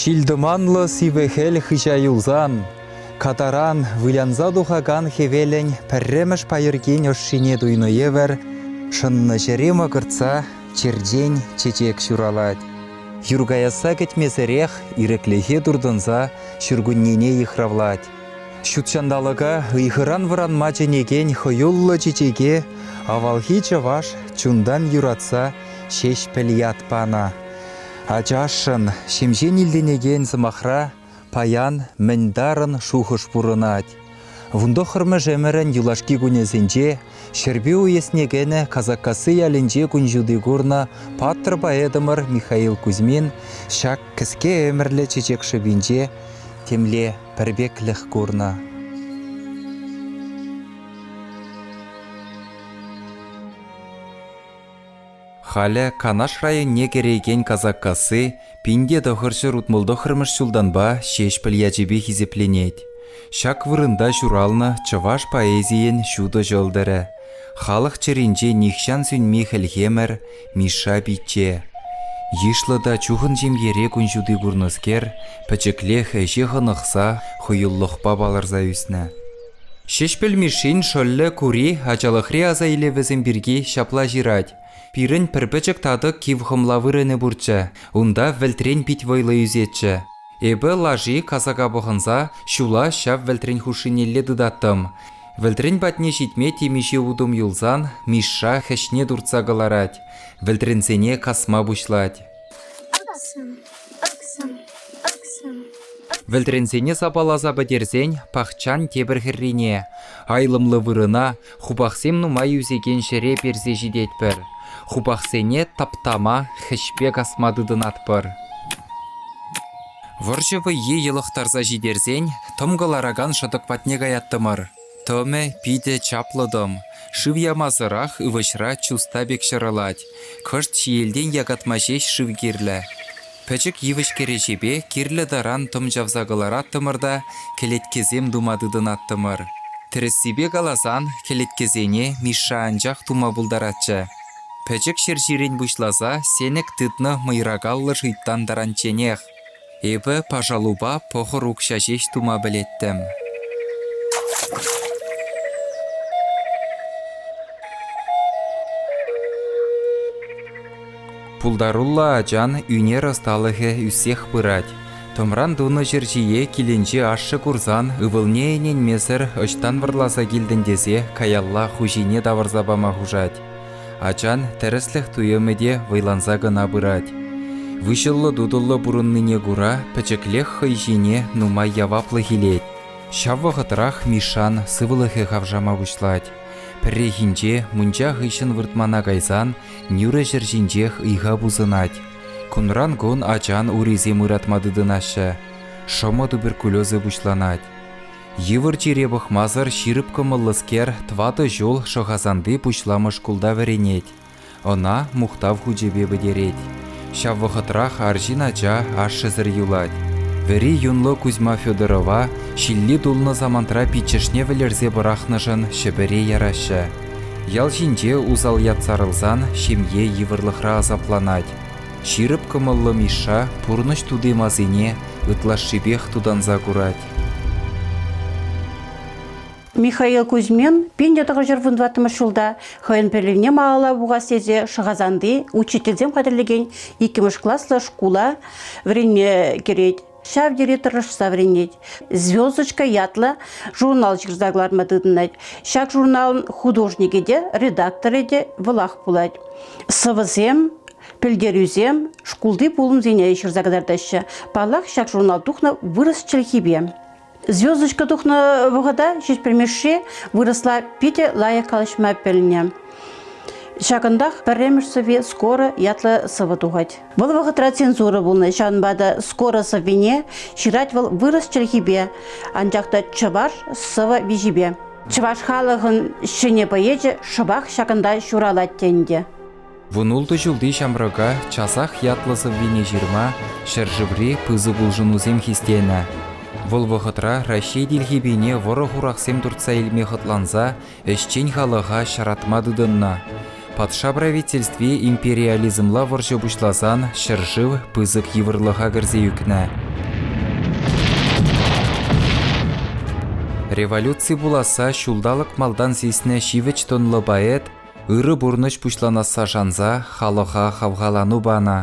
Ҫил-тӑманлӑ сивӗ хӗл хыҫа юлсан, катаран вылянса тухакан хӗвелӗн пӗрремӗш пайӑркин ӑшшине туйнӑ евӗр, шӑннӑ ҫӗре мӑкӑртса черчен чечек ҫуралать. Юр каясса кӗтмесӗрех ирӗклӗхе туртӑнса ҫуркуннене йыхравлать. Ҫутҫанталӑка ыйхӑран вӑранма чӗнекен хӑюллӑ чечеке авалхи чӑваш чунтан юратса Ҫеҫпӗл ят панӑ. Ачашшӑн, ҫемҫен илтӗнекен сӑмахра паян мӗн тарӑн шухӑш пурӑнать. Вунтӑххӑрмӗш ӗмӗрӗн юлашки кунӗсенче Ҫӗрпӳ уесне кӗнӗ Касаккасси ялӗнче кун ҫути курнӑ паттӑр поэтӑмӑр Михаил Кузьмин ҫак кӗске ӗмӗрлӗ чечек шӑпинче темле пӗрпеклӗх курнӑ. Халӗ Канаш районне кӗрекен Касаккасси 1969 ҫултанпа Ҫеҫпӗл ячӗпе хисепленет. Ҫак вырӑнта ҫуралнӑ чӑваш поэзийӗн ҫутӑ ҫӑлтӑрӗ, халӑх чӗринче нихҫан сӳнми хӗлхемӗр Мишша пичче. Йышлӑ та чухӑн ҫемьере кун ҫути курнӑскер, пӗчӗклех ӗҫе хӑнӑхса хӑюллӑхпа палӑрса ӳснӗ. Ҫеҫпӗл Мишшин шӑллӗ Кури ачалӑхри асаилӗвӗсем пирки ҫапла ҫырать: «Пирӗн пӗр пӗчӗк татӑк кив хӑмла вырӑнӗ пурччӗ, унта вӗлтрен пит вӑйлӑ ӳсетчӗ. Эпӗ лаши касака пӑхӑнса ҫула ҫав вӗлтрен хушшинелле тытаттӑм. Вӗлтрен патне ҫитме темиҫе утӑм юлсан Мишша хӗҫне туртса кӑларать, вӗлтренсене касма пуҫлать. Вӗлтренсене сапаласа пӗтерсен пахчан тепӗр хӗррине, айлӑмлӑ вырӑна, хупахсем нумай ӳсекен ҫӗре персе ҫитетпӗр. Хупахсене таптама, хӗҫпе касма тытӑнатпӑр. Вӑрҫӑ вӑййи йӑлӑхтарса ҫитерсен тӑм кӑларакан шӑтӑк патне каяттӑмӑр. Тӑмӗ питӗ чаплӑ тӑм. Шыв ямасӑрах ывӑҫра чуста пек ҫӑрӑлать. Кӑшт ҫиелтен якатма ҫеҫ шыв кирлӗ. Пӗчӗк йывӑҫ кӗреҫепе кирлӗ таран тӑм чавса кӑлараттӑмӑр та кӗлеткесем тума тытӑнаттӑмӑр. Тӗрӗссипе каласан, кӗлеткесене Мишша анчах тума пултаратчӗ. Пӗчӗк ҫерҫирен пуҫласа сенӗк тытнӑ мӑйракаллӑ шуйттан таранчченех. Эпӗ пашалупа пӑхӑр укҫа ҫеҫ тума пӗлеттӗм. Пултаруллӑ ачан ӳнер ӑсталӑхӗ ӳссех пырать. Тӑмран тунӑ ҫерҫие килӗнче ашшӗ курсан ывӑлне ӗненмесӗр ӑҫтан вӑрласа килтӗн тесе каялла хуҫине тавӑрса пама хушать. Ачан тӗрӗслӗх туйӑмӗ те вӑйланса кӑна пырать. Выҫӑллӑ-тутӑллӑ пурӑннине кура пӗчӗклех хӑй ҫине нумай яваплӑх илет. Ҫав вӑхӑтрах Мишшан сывлӑхӗ хавшама пуҫлать. Пӗррехинче мунча хыҫҫӑн выртмана кайсан нӳрӗ ҫӗр ҫинчех ыйха пусӑнать. Кунран-кун ачан урисем ыратма тытӑнаҫҫӗ. Шӑмӑ туберкулезӗ пуҫланать. Йывӑр чире пӑхмасӑр ҫирӗп кӑмӑллӑскер тӑватӑ ҫул Шӑхасанти пуҫламӑш шкулта вӗренет. Ӑна мухтав хучӗпе пӗтерет. Ҫав вӑхӑтрах арҫын ача ашшӗсӗр юлать. Вӗри юнлӑ Кузьма Федорова ҫилли тулнӑ самантра пиччӗшне вӗлерсе пӑрахнӑшӑн Ҫӗпӗре яраҫҫӗ. Ял ҫинче усал ят сарӑлсан ҫемье йывӑрлӑхра асапланать. Ҫирӗп кӑмӑллӑ Мишша пурнӑҫ тути-масине ытлашшипех тутанса курать. Михаил Кузьмин 1914 ҫулта хӑйӗн пӗлӗвне малалла пухас тесе Шӑхасанти учительсем хатӗрлекен иккӗмӗш класлӑ шкула вӗренме кӗрет. Ҫав тери тӑрӑшса вӗренет. «Звездочка» ятлӑ журнал ҫырса кӑларма тытӑнать. Ҫак журналӑн художникӗ те, редакторӗ те вӑлах пулать. Сӑвӑсем, пӗлтерӳсем шкулти пулӑмсене ҫырса кӑтартаҫҫӗ. Паллах, ҫак журнал тухнӑ вырӑс чӗлхипе. Звездочка тухнӑ вӑхӑта Ҫеҫпӗл Мишши вырӑсла питӗ лайӑх калаҫма пӗлнӗ. Ҫакӑнтах пӗрремӗш сӑвви «Скоро» ятлӑ сӑвӑ тухать. Вӑл вӑхӑтра цензура пулнӑ, ҫавӑнпа та «Скоро» сӑввине ҫырать вӑл вырӑс чӗлхипе, анчах та чӑваш сӑвӑ виҫипе. Чӑваш халӑхӑн ҫӗнӗ поэчӗ шӑпах ҫакӑнта ҫуралать те ӗнтӗ. Вунултӑ ҫулти ҫамрӑка часах ятлӑ сӑввине ҫырма ҫӗршыври пысӑк улшӑнусем хистенӗ. Вӑл вӑхӑтра Раҫҫей тилхепине вӑрӑ-хурахсем туртса илме хӑтланса ӗҫчен халӑха ҫаратма тытӑннӑ. Патша правительстви империализмла вӑрҫӑ пуҫласан ҫӗршыв пысӑк йывӑрлӑха кӗрсе ӳкнӗ. Революци пуласса ҫулталӑк малтан сиснӗ ҫивӗч тӑнлӑ поэт ырӑ пурнӑҫ пуҫланасса шанса халӑха хавхалану панӑ.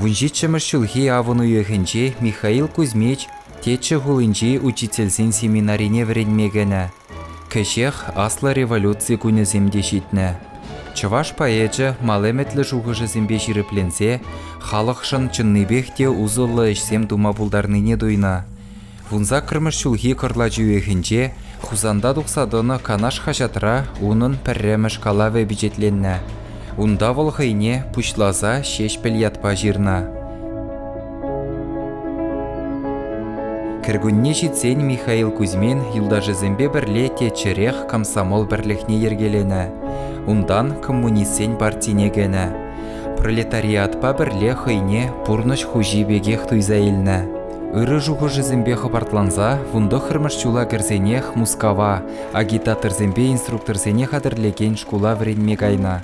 Вунҫиччӗмӗш ҫулхи авӑн уйӑхӗнче Михаил Кузьмич Теччӗ хулинчи учительсен семинарине вӗренме кӗнӗ. Кӗҫех Аслӑ революци кунӗсем те ҫитнӗ. Чӑваш поэчӗ мал ӗмӗтлӗ шухӑшӗсемпе ҫирӗпленсе халӑхшӑн чӑннипех те усӑллӑ ӗҫсем тума пултарнине туйнӑ. Вунсаккӑрмӗш ҫулхи кӑрлач уйӑхӗнче Хусанта тухса тӑнӑ «Канаш» хаҫатра унӑн пӗрремӗш калавӗ пичетленнӗ. Унта вӑл хӑйне пуҫласа Ҫеҫпӗл ятпа ҫырнӑ. Кӗркунне ҫитсен Михаил Кузьмин юлташӗсемпе пӗрле Теччӗрех комсомол пӗрлӗхне йӗркеленӗ. Унтан коммунистсен партине кӗнӗ. Пролетариатпа пӗрле хӑйне пурнӑҫ хуҫи пекех туйса илнӗ. Ырӑ шухӑшӗсемпе хӑпартланса вунтӑххӑрмӗш ҫула кӗрсенех Мускава агитаторсемпе инструкторсене хатӗрлекен шкула вӗренме кайнӑ.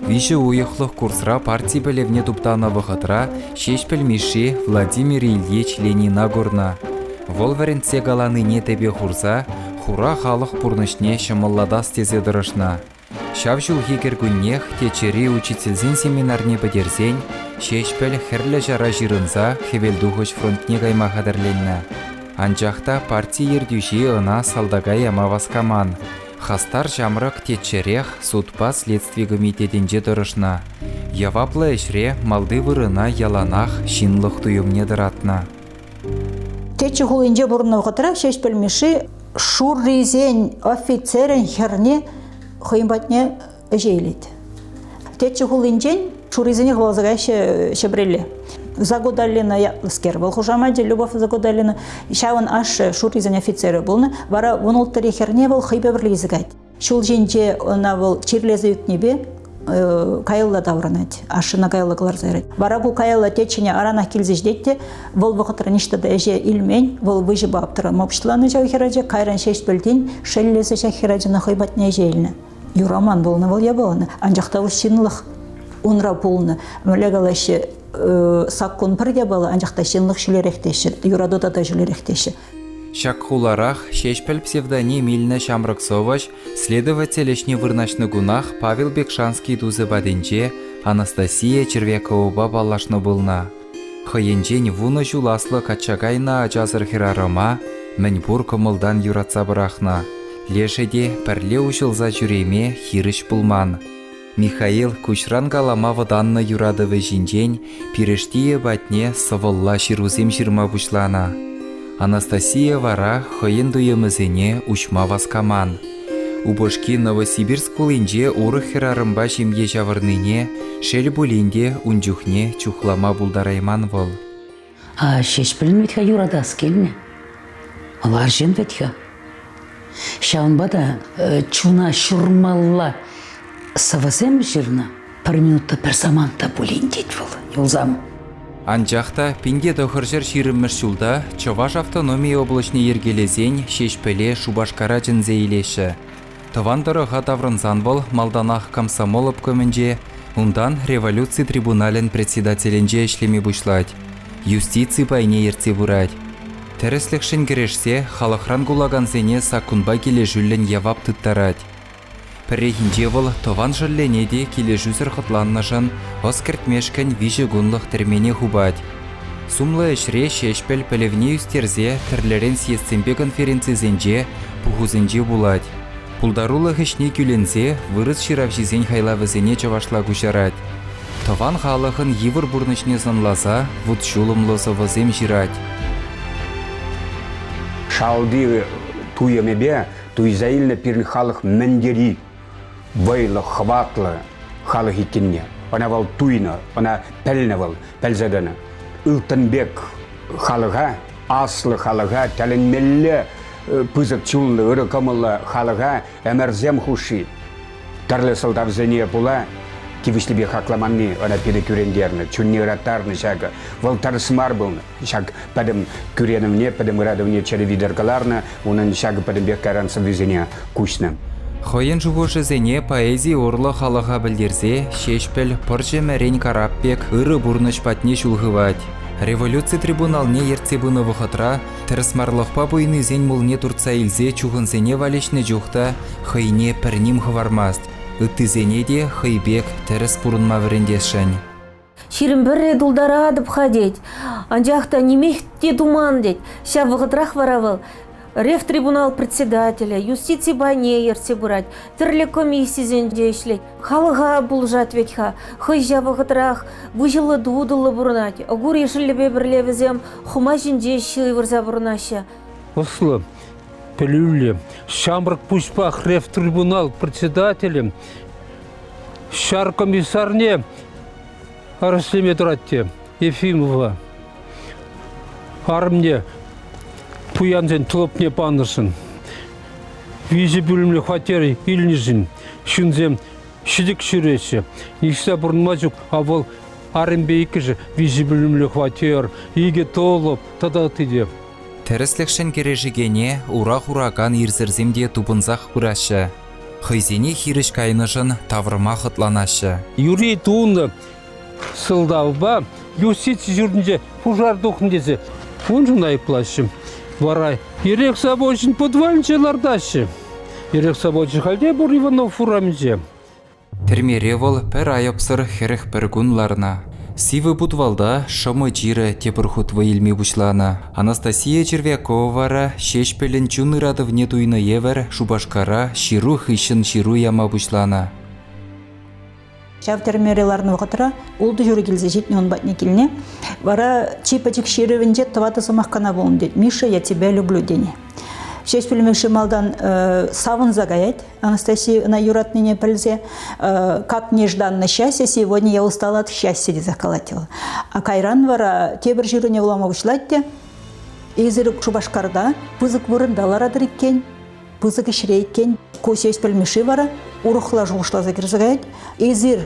Виҫӗ уйӑхлӑх курсра парти пӗлӗвне туптанӑ вӑхӑтра Ҫеҫпӗл Мишши Владимир Ильич Ленина курнӑ. Вӑл вӗрентсе каланине тӗпе хурса хура халӑх пурнӑҫне ҫӑмӑллатас тесе тӑрӑшнӑ. Ҫав ҫулхи кӗркуннех Теччӗри учительсен семинарне пӗтерсен Ҫеҫпӗл Хӗрлӗ Ҫара ҫырӑнса Хӗвелтухӑҫ фронтне кайма хатӗрленнӗ. Анчах та парти ертӳҫи ӑна салтака яма васкаман. Хастар ҫамрӑк Теччӗрех судпа следстви комитетӗнче тӑрӑшнӑ. Яваплӑ ӗҫре малти вырӑна яланах ҫынлӑх туйӑмне тӑратнӑ. Теччӗ хулинче пурӑннӑ вӑхӑтра Ҫеҫпӗл Мишши шуррисен офицерӗн хӗрне хӑйӗн патне ӗҫе илет. Теччӗ хулинчен шуррисене хӑваласа каяҫҫӗ Ҫӗпреле. Загодалина ятлӑскер вӑл хушамачӗ Любовь Загодалина. Ҫавӑн ашшӗ шуррисен офицерӗ пулнӑ. Вара вунулттӑри хӗрне вӑл хӑйпе пӗрле илсе каять. Ҫул ҫинче ӑна вӑл чирлесе ӳкнипе каялла таврӑнать, ашшӗне каялла кӑларса ярать. Вара ку каялла теччӗне аранах килсе ҫитет те, вӑл вӑхӑтра ниҫта та ӗҫе илмен, вӑл выҫӑпа аптӑрама пуҫланӑ ҫав хӗрача, кайран Ҫеҫпӗлтен шеллесе ҫак хӗрачана хӑй патне ӗҫе илнӗ. Юраман пулнӑ вӑл япалана, анчах та вӑл ҫынлӑх унра пулнӑ. Мӗнле калаҫҫӗ, саккун пӗр япала, анчах та ҫынлӑх ҫӳлерех теҫҫӗ, юрату тата ҫӳлерех теҫҫӗ. Ҫак хуларах Ҫеҫпӗл псевдоним илнӗ ҫамрӑк сӑвӑҫ следователь ӗҫне вырнаҫнӑ кунах Павел Бекшанский тусӗ патӗнче Анастасия Червяковӑпа паллашнӑ пулнӑ. Хӑйӗнчен вунӑ ҫул аслӑ качча кайнӑ ачасӑр хӗрарӑма мӗнпур кӑмӑлтан юратса пӑрахнӑ. Лешӗ те пӗрле уҫӑлса ҫӳреме хирӗҫ пулман. Михаил куҫран калама вӑтаннӑ юратӑвӗ ҫинчен пирӗштийӗ патне сӑвӑлла ҫырусем ҫырма пуҫланӑ. Анастасия вара хӑйӗн туйӑмӗсене уҫма васкаман. Упӑшки Новосибирск хулинче урӑх хӗрарӑмпа ҫемье ҫавӑрнине, шел пулин те, ун чухне чухлама пултарайман вӑл. А Ҫеҫпӗлӗн вӗт-ха юратас килнӗ. Вӑл арҫын вӗт-ха. Ҫавӑнпа та чуна ҫурмалла сӑвӑсем ҫырнӑ. Пӗр минут та пӗр самант та пулин тет вӑл юлсам. Анчах та 1920-мӗш ҫулта Чӑваш автономи облаҫне йӗркелесен Ҫеҫпӗле Шупашкара чӗнсе илеҫҫӗ. Тӑван тӑрӑха таврӑнсан вӑл малтанах комсомол обкомӗнче, унтан революци трибуналӗн председателӗнче ӗҫлеме пуҫлать, юстици пайне ертсе пырать. Тӗрӗслӗхшӗн кӗрешсе халӑхран кулакансене саккунпа килӗшӳллӗн явап тыттарать. Пӗррехинче вӑл тӑван шӑллӗне те килӗшӳсӗр хӑтланнӑшӑн ӑс кӗртмешкӗн виҫӗ кунлӑх тӗрмене хупать. Сумлӑ ӗҫре Ҫеҫпӗл пӗлӗвне ӳстерсе тӗрлӗрен съездсемпе конференцисенче, пухусенче пулать. Пултарулӑх ӗҫне кӳлӗнсе вырӑс ҫыравҫисен хайлавӗсене чӑвашла куҫарать. Тӑван халӑхӑн йывӑр пурнӑҫне сӑнласа вут-ҫулӑмлӑ сӑвӑсем ҫырать. Шалти туйӑмӗпе туйса илнӗ пирӗн халӑх мӗн тери вӑйлӑ, хӑватлӑ халӑх иккенне. Ӑна вӑл туйнӑ, ӑна пӗлнӗ вӑл, пӗлсе тӑнӑ. Ылтӑн пек халӑха, аслӑ халӑха, тӗлӗнмелле пысӑк чунлӑ, ырӑ кӑмӑллӑ халӑха ӗмӗрсем хушши тӗрлӗ сӑлтавсене пула тивӗҫлипе хакламанни ӑна питӗ кӳрентернӗ, чунне ыраттарнӑ ҫакӑ. Вӑл тӗрӗс мар пулнӑ. Ҫак пӗтӗм кӳренӗвне, пӗтӗм ыратӑвне чӗре витӗр кӑларнӑ, унӑн ҫакӑ пӗтӗмпех кайран сӑввисене куҫнӑ. Хӑйӗн шухӑшӗсене поэзи урлӑ халӑха пӗлтерсе Ҫеҫпӗл пӑрҫӑ-мӗрен карап пек ырӑ пурнӑҫ патне ҫул хывать. Революци трибуналне ертсе пынӑ вӑхӑтра тӗрӗсмарлӑхпа пуйнисен мулне туртса илсе чухӑнсене валеҫнӗ чух та хӑйне пӗр ним хӑвармасть, ыттисене те хӑй пек тӗрӗс пурӑнма вӗрентесшӗн. 21-ре тултаратӑп-ха тет. Анчах та нимех те туман тет. Ҫав вӑхӑтрах вара вӑл ревтрибунал председателӗ, юстици пайне ертсе пырать, тӗрлӗ комиссисенче ӗҫлет. Халӑха пулӑшать вӗт-ха. Хӑй ҫав вӑхӑтрах выҫӑллӑ-тутӑллӑ пурӑнать. Гурий шӑллӗпе пӗрле вӗсем хӑма ҫинче ҫывӑрса пурӑнаҫҫӗ. Ӑслӑ, пӗлӳллӗ, ҫамрӑк пуҫпах ревтрибунал председателӗ ҫар комиссарне арӑслеме тӑрать те Ефимова арӑмне пуянсен тӑлӑпне панӑшӑн, виҫӗ пӳлӗмлӗ хваттер илнӗшӗн ҫынсем ҫӗтӗк ҫӳреҫҫӗ. Ниҫта пурӑнма ҫук, а вӑл арӑмпе иккӗшӗ виҫӗ пӳлӗмлӗ хваттер, икӗ тӑлӑп тата ытти те. Тӗрӗслӗхшӗн кӗрешекене ура хуракан ирсӗрсем те тупӑнсах пыраҫҫӗ. Хӑйсене хирӗҫ кайнӑшӑн тавӑрма хӑтланаҫҫӗ. Юрий тунӑ сӑлтавпа юстици ҫуртӗнче пушар тухнӑ тесе уншӑн айӑплаҫҫӗ. Вара эрех завочӗн подвалӗнче лартаҫҫӗ. Эрех завочӗ халь те пур Иванов урамӗнче. Тӗрмере вӑл пӗр айӑпсӑр 41 кун ларнӑ. Сивӗ путвалта шӑмӑ чирӗ тепӗр хут вӑй илме пуҫланӑ. Анастасия Червякова вара Ҫеҫпӗлӗн чун ыратӑвне туйнӑ евӗр Шупашкара ҫыру хыҫҫӑн ҫыру яма пуҫланӑ. Ҫав тӗрмере ларнӑ вӑхӑтра ултӑ ҫурӑ килсе ҫитнӗ ун патне килне. Вара чи пӗчӗк ҫырӑвӗнче тӑватӑ сӑмах кӑна пулнӑ тет. «Миша, я тебя люблю» тенӗ. Ҫеҫпӗл Мишши малтан савӑнса каять. Анастасия ӑна юратнине пӗлсе «Как нежданно счастье, сегодня я устала от счастья» тесе калать вӑл. А кайран вара тепӗр ҫыруне вулама пуҫлать те эсир Шупашкарта пысӑк вырӑнта ларатӑр иккен, пысӑк ӗҫре иккен. Ку Ҫеҫпӗл Мишши вара урӑхла шухӑшласа кӗрсе каять. Эсир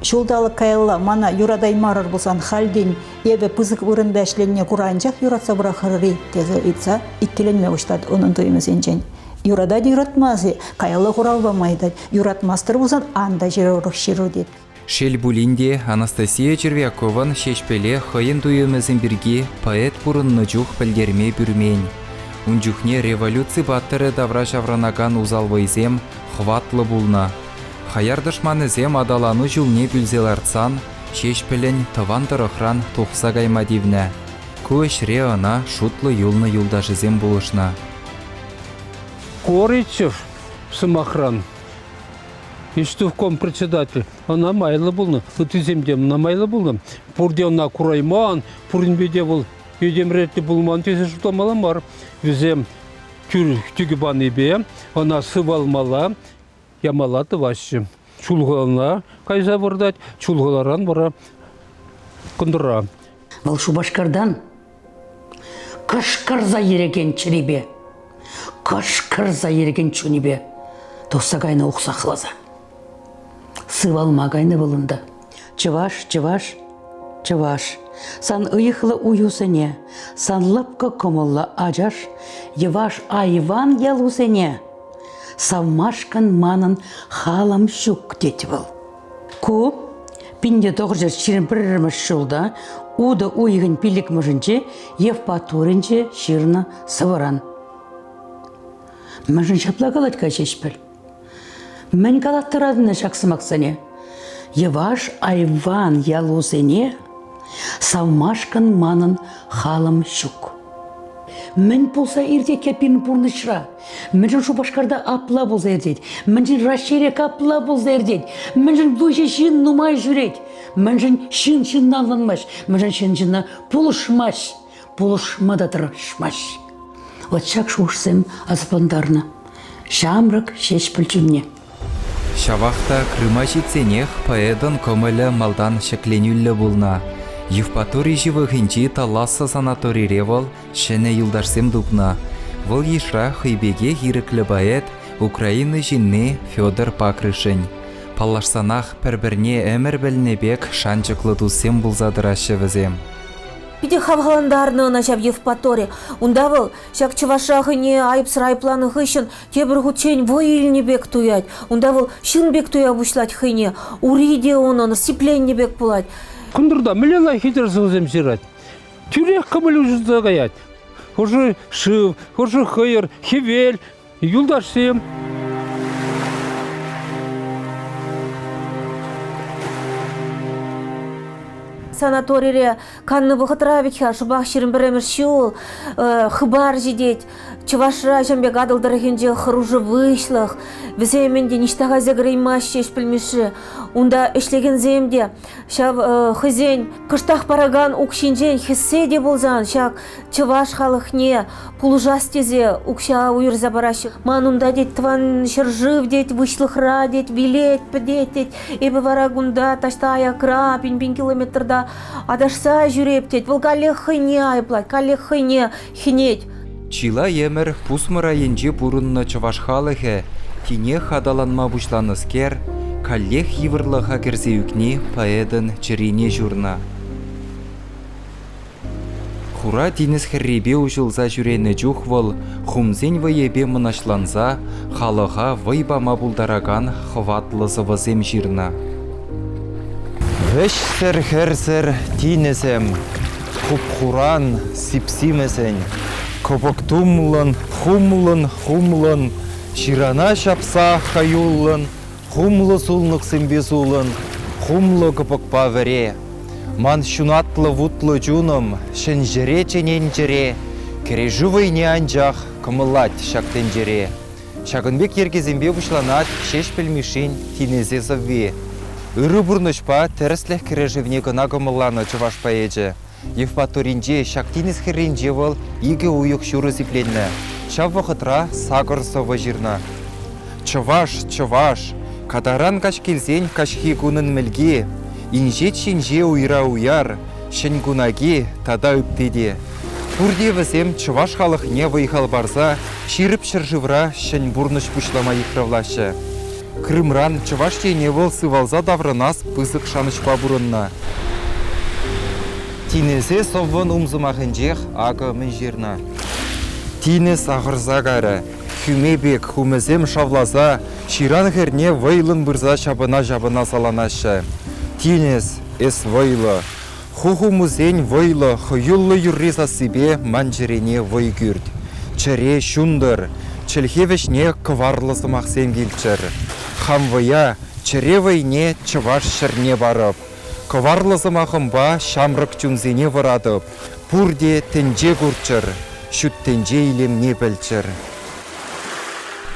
ҫулталӑк каялла мана юратаймарӑр пулсан хальтен эпӗ пысӑк вырӑнта ӗҫленине кура анчах юратса пӑрахрӑр-и тесе ыйтса иккӗленме пуҫлать унӑн туйӑмӗсенчен. Юратать юратмасть-и, каялла хурав пама ыйтать. Юратмастӑр пулсан ан та ҫыр урӑх ҫыру тет. Шел пулин те, Анастасия Червякован Ҫеҫпӗле хӑйӗн туйӑмӗсем пирки поэт пурӑннӑ чух пӗлтерме пӳрмен. Ун чухне революци паттӑрӗ тавра ҫаврӑнакан усал вӑйсем хӑватлӑ пулнӑ. Хаяр тӑшманӗсем аталану ҫулне пӳлсе лартсан Ҫеҫпӗлӗн тӑван тӑрӑхран тухса кайма тивнӗ. Ку ӗҫре ӑна шутлӑ юлнӑ юлташӗсем пулӑшнӑ. Коричев, сӑмахран, Ӗҫтӑвком председатель, ӑна майлӑ пулнӑ, ыттисем те ӑна майлӑ пулнӑ. Пурте ӑна курайман, пуринпе те вӑл этемретлӗ пулман тесе шутламалла мар. Вӗсем тӳкӗ панипе ӑна сывалмалла, ямалла тӑваҫҫӗ. Чулхулана кайса выртать, Чулхуларан вара кӑнтӑра. Вӑл Шупашкартан кӑшкӑрса йӗрекен чӗрипе, кӑшкӑрса йӗрекен чунӗпе тухса кайнӑ уксахласа. Сывалма кайнӑ вӑл унта. Чӑваш, чӑваш, чӑваш, сан ыйӑхлӑ уюсене, сан лӑпкӑ кӑмӑллӑ ачаш, йӑваш айван ялусене савмашкӑн манӑн халӑм ҫук, тет вӑл. Ку 1921 ҫулта утӑ уйӑхӗн пиллӗкмӗшӗнче Евпаторинче ҫырнӑ сӑвӑран. Мӗншӗн ҫапла калать-ха Ҫеҫпӗл? Мӗн калаттаратӑн ҫак сӑмахсене? Йӑваш айван ялусене савмашкӑн манӑн халӑм ҫук. Мӗн пулса иртет-ха пирӗн пурнӑҫра? Мӗншӗн Шупашкарта апла пулса иртет? Мӗншӗн Раҫҫейре капла пулса иртет? Мӗншӗн выҫӑ ҫын нумай ҫӳрет? Мӗншӗн ҫын ҫынна ӑнланмасть? Мӗншӗн ҫын ҫынна пулӑшмасть? Пулӑшма та тӑрӑшмасть. Вот ҫак шухӑшсем асаплантарнӑ ҫамрӑк Ҫеҫпӗл чунне. Ҫавах та Крыма ҫитсенех поэтӑн кӑмӑлӗ малтан ҫӗкленӳллӗ пулнӑ. Евпатори ҫывӑхӗнчи Таласса санаторире вӑл ҫӗнӗ юлташсем тупнӑ. Вӑл йышра хӑй пекех ирӗклӗ поэт, Украина ҫынни Федор Пакрышень. Паллашсанах пӗр-пӗрне ӗмӗр пӗлнӗ пек шанчӑклӑ туссем пулса тӑраҫҫӗ вӗсем. Питӗ хавхалантарнӑ ӑна ҫав Евпатори. Унта вӑл ҫак чӑвашра хӑйне айӑпсӑр айӑпланӑ хыҫҫӑн тепӗр хутчен вӑй илнӗ пек туять. Унта вӑл ҫын пек туя пуҫлать хӑйне. Ури те унӑн сипленнӗ пек пулать. Кӑнтӑрта мӗнле лайӑх хитре сӑвӑсем ҫырать. Тӳрех кӑмӑл уҫӑлса каять. Хӑшӗ шыв, хӑшӗ хӑйӑр, хӗвел, юлташсем. Санаторире каннӑ вӑхӑтра вӗт-ха шӑпах 21-мӗш ҫул хыпар ҫитет. Чӑвашра ҫавӑн пек Атӑл тӑрӑхӗнче хӑрушӑ выҫлӑх. Вӗсем ӗнтӗ ниҫта кайса кӗреймаҫҫӗ ӗҫ Унта ӗҫлекенсем те ҫав хӑйсен кӑштах паракан укҫинчен хӗссе те пулсан ҫак чӑваш халӑхне пулӑшас тесе укҫа уйӑрса параҫҫӗ. Ман унта тет тӑван ҫӗршыв тет, выҫлӑхра тет, вилет, пӗтет тет. Эпӗ вара кунта таҫта аякра, пин-пин километрта аташса ҫӳреп тет. Вӑл каллех хӑйне айӑплать, каллех хӑйне хӗнет. Чылай ӗмӗр пусмӑр айӗнче пурӑннӑ чӑваш халӑхӗ тинех аталанма пуҫланӑскер, каллех йывӑрлӑха кӗрсе ӳкни поэтӑн чӗрине ҫурнӑ. Хура тинӗс хӗррипе уҫӑлса ҫӳренӗ чух вӑл хумсен вӑйӗпе мӑнаҫланса халӑха вӑй пама пултаракан хӑватлӑ сӑвӑсем ҫырнӑ. Вӗҫсӗр-хӗрсӗр тинӗсӗм, хуп-хуран, сип-симӗсӗн, кӑпӑк тумлӑн, хумлӑн-хумлӑн, ҫырана ҫапса хӑюллӑн Хумлӑ сулнӑксемпе сулӑн, хумлӑ кӑпӑкпа вӗре. Ман ҫунатлӑ вутлӑ чунӑм ҫӗн ҫӗре чӗнен чӗре, кӗрешӳ вӑйне анчах кӑмӑллать ҫак тӗнчере. Ҫакӑн пек йӗркесемпе пуҫланать Ҫеҫпӗл Мишшин Тинӗсе сӑвви. Ырӑ пурнӑҫпа тӗрӗслӗх кӗрешӗвне кӑна кӑмӑлланӑ чӑваш поэчӗ. Евпаторинче ҫак тинӗс хӗрринче вӑл икӗ уйӑх ҫурӑ сипленнӗ. Ҫав вӑхӑтра сакӑр сӑвӑ ҫырнӑ. Чӑваш, чӑваш, катаран каҫ килсен каҫхи кунӑн мӗлки, инҫет ҫинҫе уйра уяр, ҫӗн кунаки тата ытти те. Пурте вӗсем чӑваш халӑхне вӑй-хал парса ҫирӗп ҫӗршывра ҫӗн пурнӑҫ пуҫлама йыхравлаҫҫӗ. Крымран Чӑваш Ене вӑл сывалса таврӑнас пысӑк шанӑҫпа пурӑннӑ. Тинӗсе сӑввӑн умсӑмахӗнчех акӑ мӗн ҫырнӑ. Тинӗс ахӑрса карӗ, хӳме пек хумӗсем шавласа ҫыран хӗрне вӑйлӑн пырса ҫапӑна-ҫапӑна саланаҫҫӗ. Тинӗс, эс вӑйлӑ. Ху хумусен вӑйлӑ, хӑюллӑ юрри сассипе ман чӗрене вӑй кӳрт. Чӗре ҫунтӑр, чӗлхе вӗҫне кӑварлӑ сӑмахсем килччӗр. Хам вӑя, чӗре вӑйне чӑваш ҫӗрне парӑп. Кӑварлӑ сӑмахӑмпа ҫамрӑк чунсене вӑратӑп. Пурте тӗнче курччӑр, ҫут тӗнче илемне пӗлччӗр.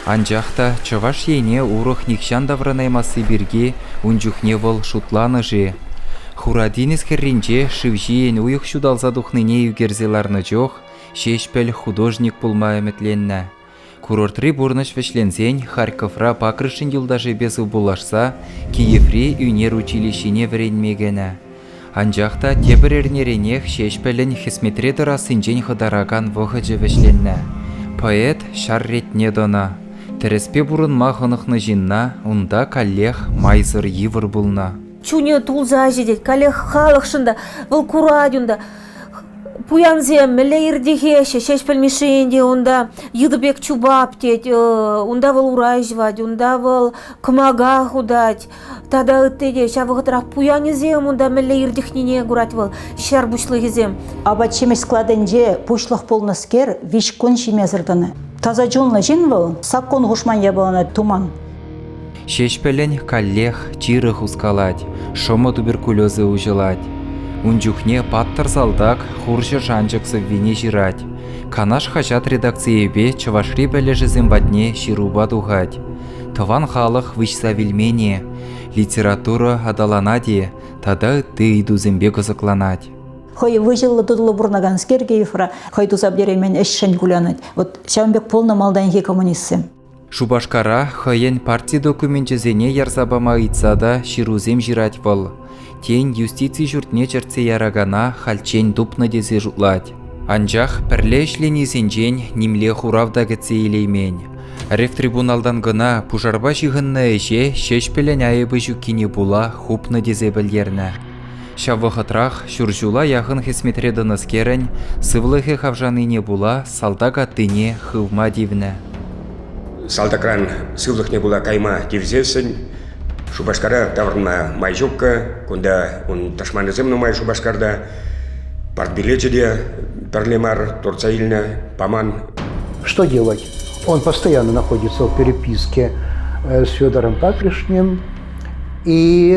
Анчах та Чӑваш Ене урӑх нихҫан таврӑнаймасси пирки ун чухне вӑл шутланӑ-ши? Хура тинӗс хӗрринче шыв ҫийӗн уйӑх ҫуталса тухнине ӳкерсе ларнӑ чух Ҫеҫпӗл художник пулма ӗмӗтленнӗ. Курортри пурнӑҫ вӗҫленсен Харьковра Пакрышшин юлташӗпе сывпуллашса Киеври ӳнер училищине вӗренме кӗнӗ. Анчах та тепӗр эрнеренех Ҫеҫпӗлӗн хӗсметре тӑрассинчен хӑтаракан вӑхӑчӗ вӗҫленнӗ. Поэт ҫар ретне тӑнӑ. Тӗрӗспе пурӑнма хӑнӑхнӑ ҫынна унта каллех майсӑр йывӑр пулнӑ. Чунӗ тулса ҫитет, каллех халӑхшӑн та вӑл курать унта. Пуянсем мӗнле иртӗхеҫҫӗ, Ҫеҫпӗл Мишши ӗнтӗ унта йытӑ пек чупап тет, унта вӑл урай ҫӑвать, унта вӑл кӑмака хутать. Тата ытти те ҫав вӑхӑтрах пуянӗсем унта мӗнле иртӗхнине курать вӑл, ҫар пуҫлӑхӗсем. Апат-ҫимӗҫ складӗнче пуҫлӑх пулнӑскер виҫ кун ҫимесӗр тӑнӑ. Таса чунлӑ ҫын вӑл, саккун хушман япалана туман. Ҫеҫпӗлӗн каллех чирӗ хускалать, шӑмӑ туберкулезӗ уҫӑлать. Ун чухне паттӑр салтак хурҫӑ шанчӑк сӑввине ҫырать. Канаш хаҫат редакцийӗпе Чӑвашри пӗлӗшӗсем патне ҫырупа тухать. Тӑван халӑх выҫса вилмен-и, литература аталанать-и тата ытти ыйтусемпе кӑсӑкланать. Хӑй выҫӑллӑ-тутӑллӑ пурӑнаканскер Киевра хӑй туса пӗтереймен ӗҫшӗн кулянать. Вот ҫавӑн пек пулнӑ малтанхи коммунистсем. Шупашкара хӑйӗн парти докуменчӗсене ярса пама ыйтса та ҫырусем ҫырать вӑл. Тен, юстици ҫуртне чӗртсе яракана хальччен тупнӑ тесе шутлать. Анчах пӗрле ӗҫленисенчен нимле хурав та кӗтсе илеймен. Ревтрибуналтан кӑна пушарпа ҫыхӑннӑ ӗҫе Ҫеҫпӗлӗн айӑпӗ ҫуккине пула хупнӑ тесе пӗлтернӗ. Ҫав вӑхӑтрах ҫур ҫула яхӑн хӗсметре тӑнӑскерӗн сывлӑхӗ хавшанине пула салтак аттине хывма тивнӗ. Салтакран сывлӑхне пула кайма тивсессӗн Шупашкара таврӑнма май ҫуккӑ. Кунта ун тӑшманӗсем нумай Шупашкарта. Партбилечӗ те пӗрле мар туртса илнӗ, паман. Что делать? Он постоянно находится в переписке с Федором Патришним и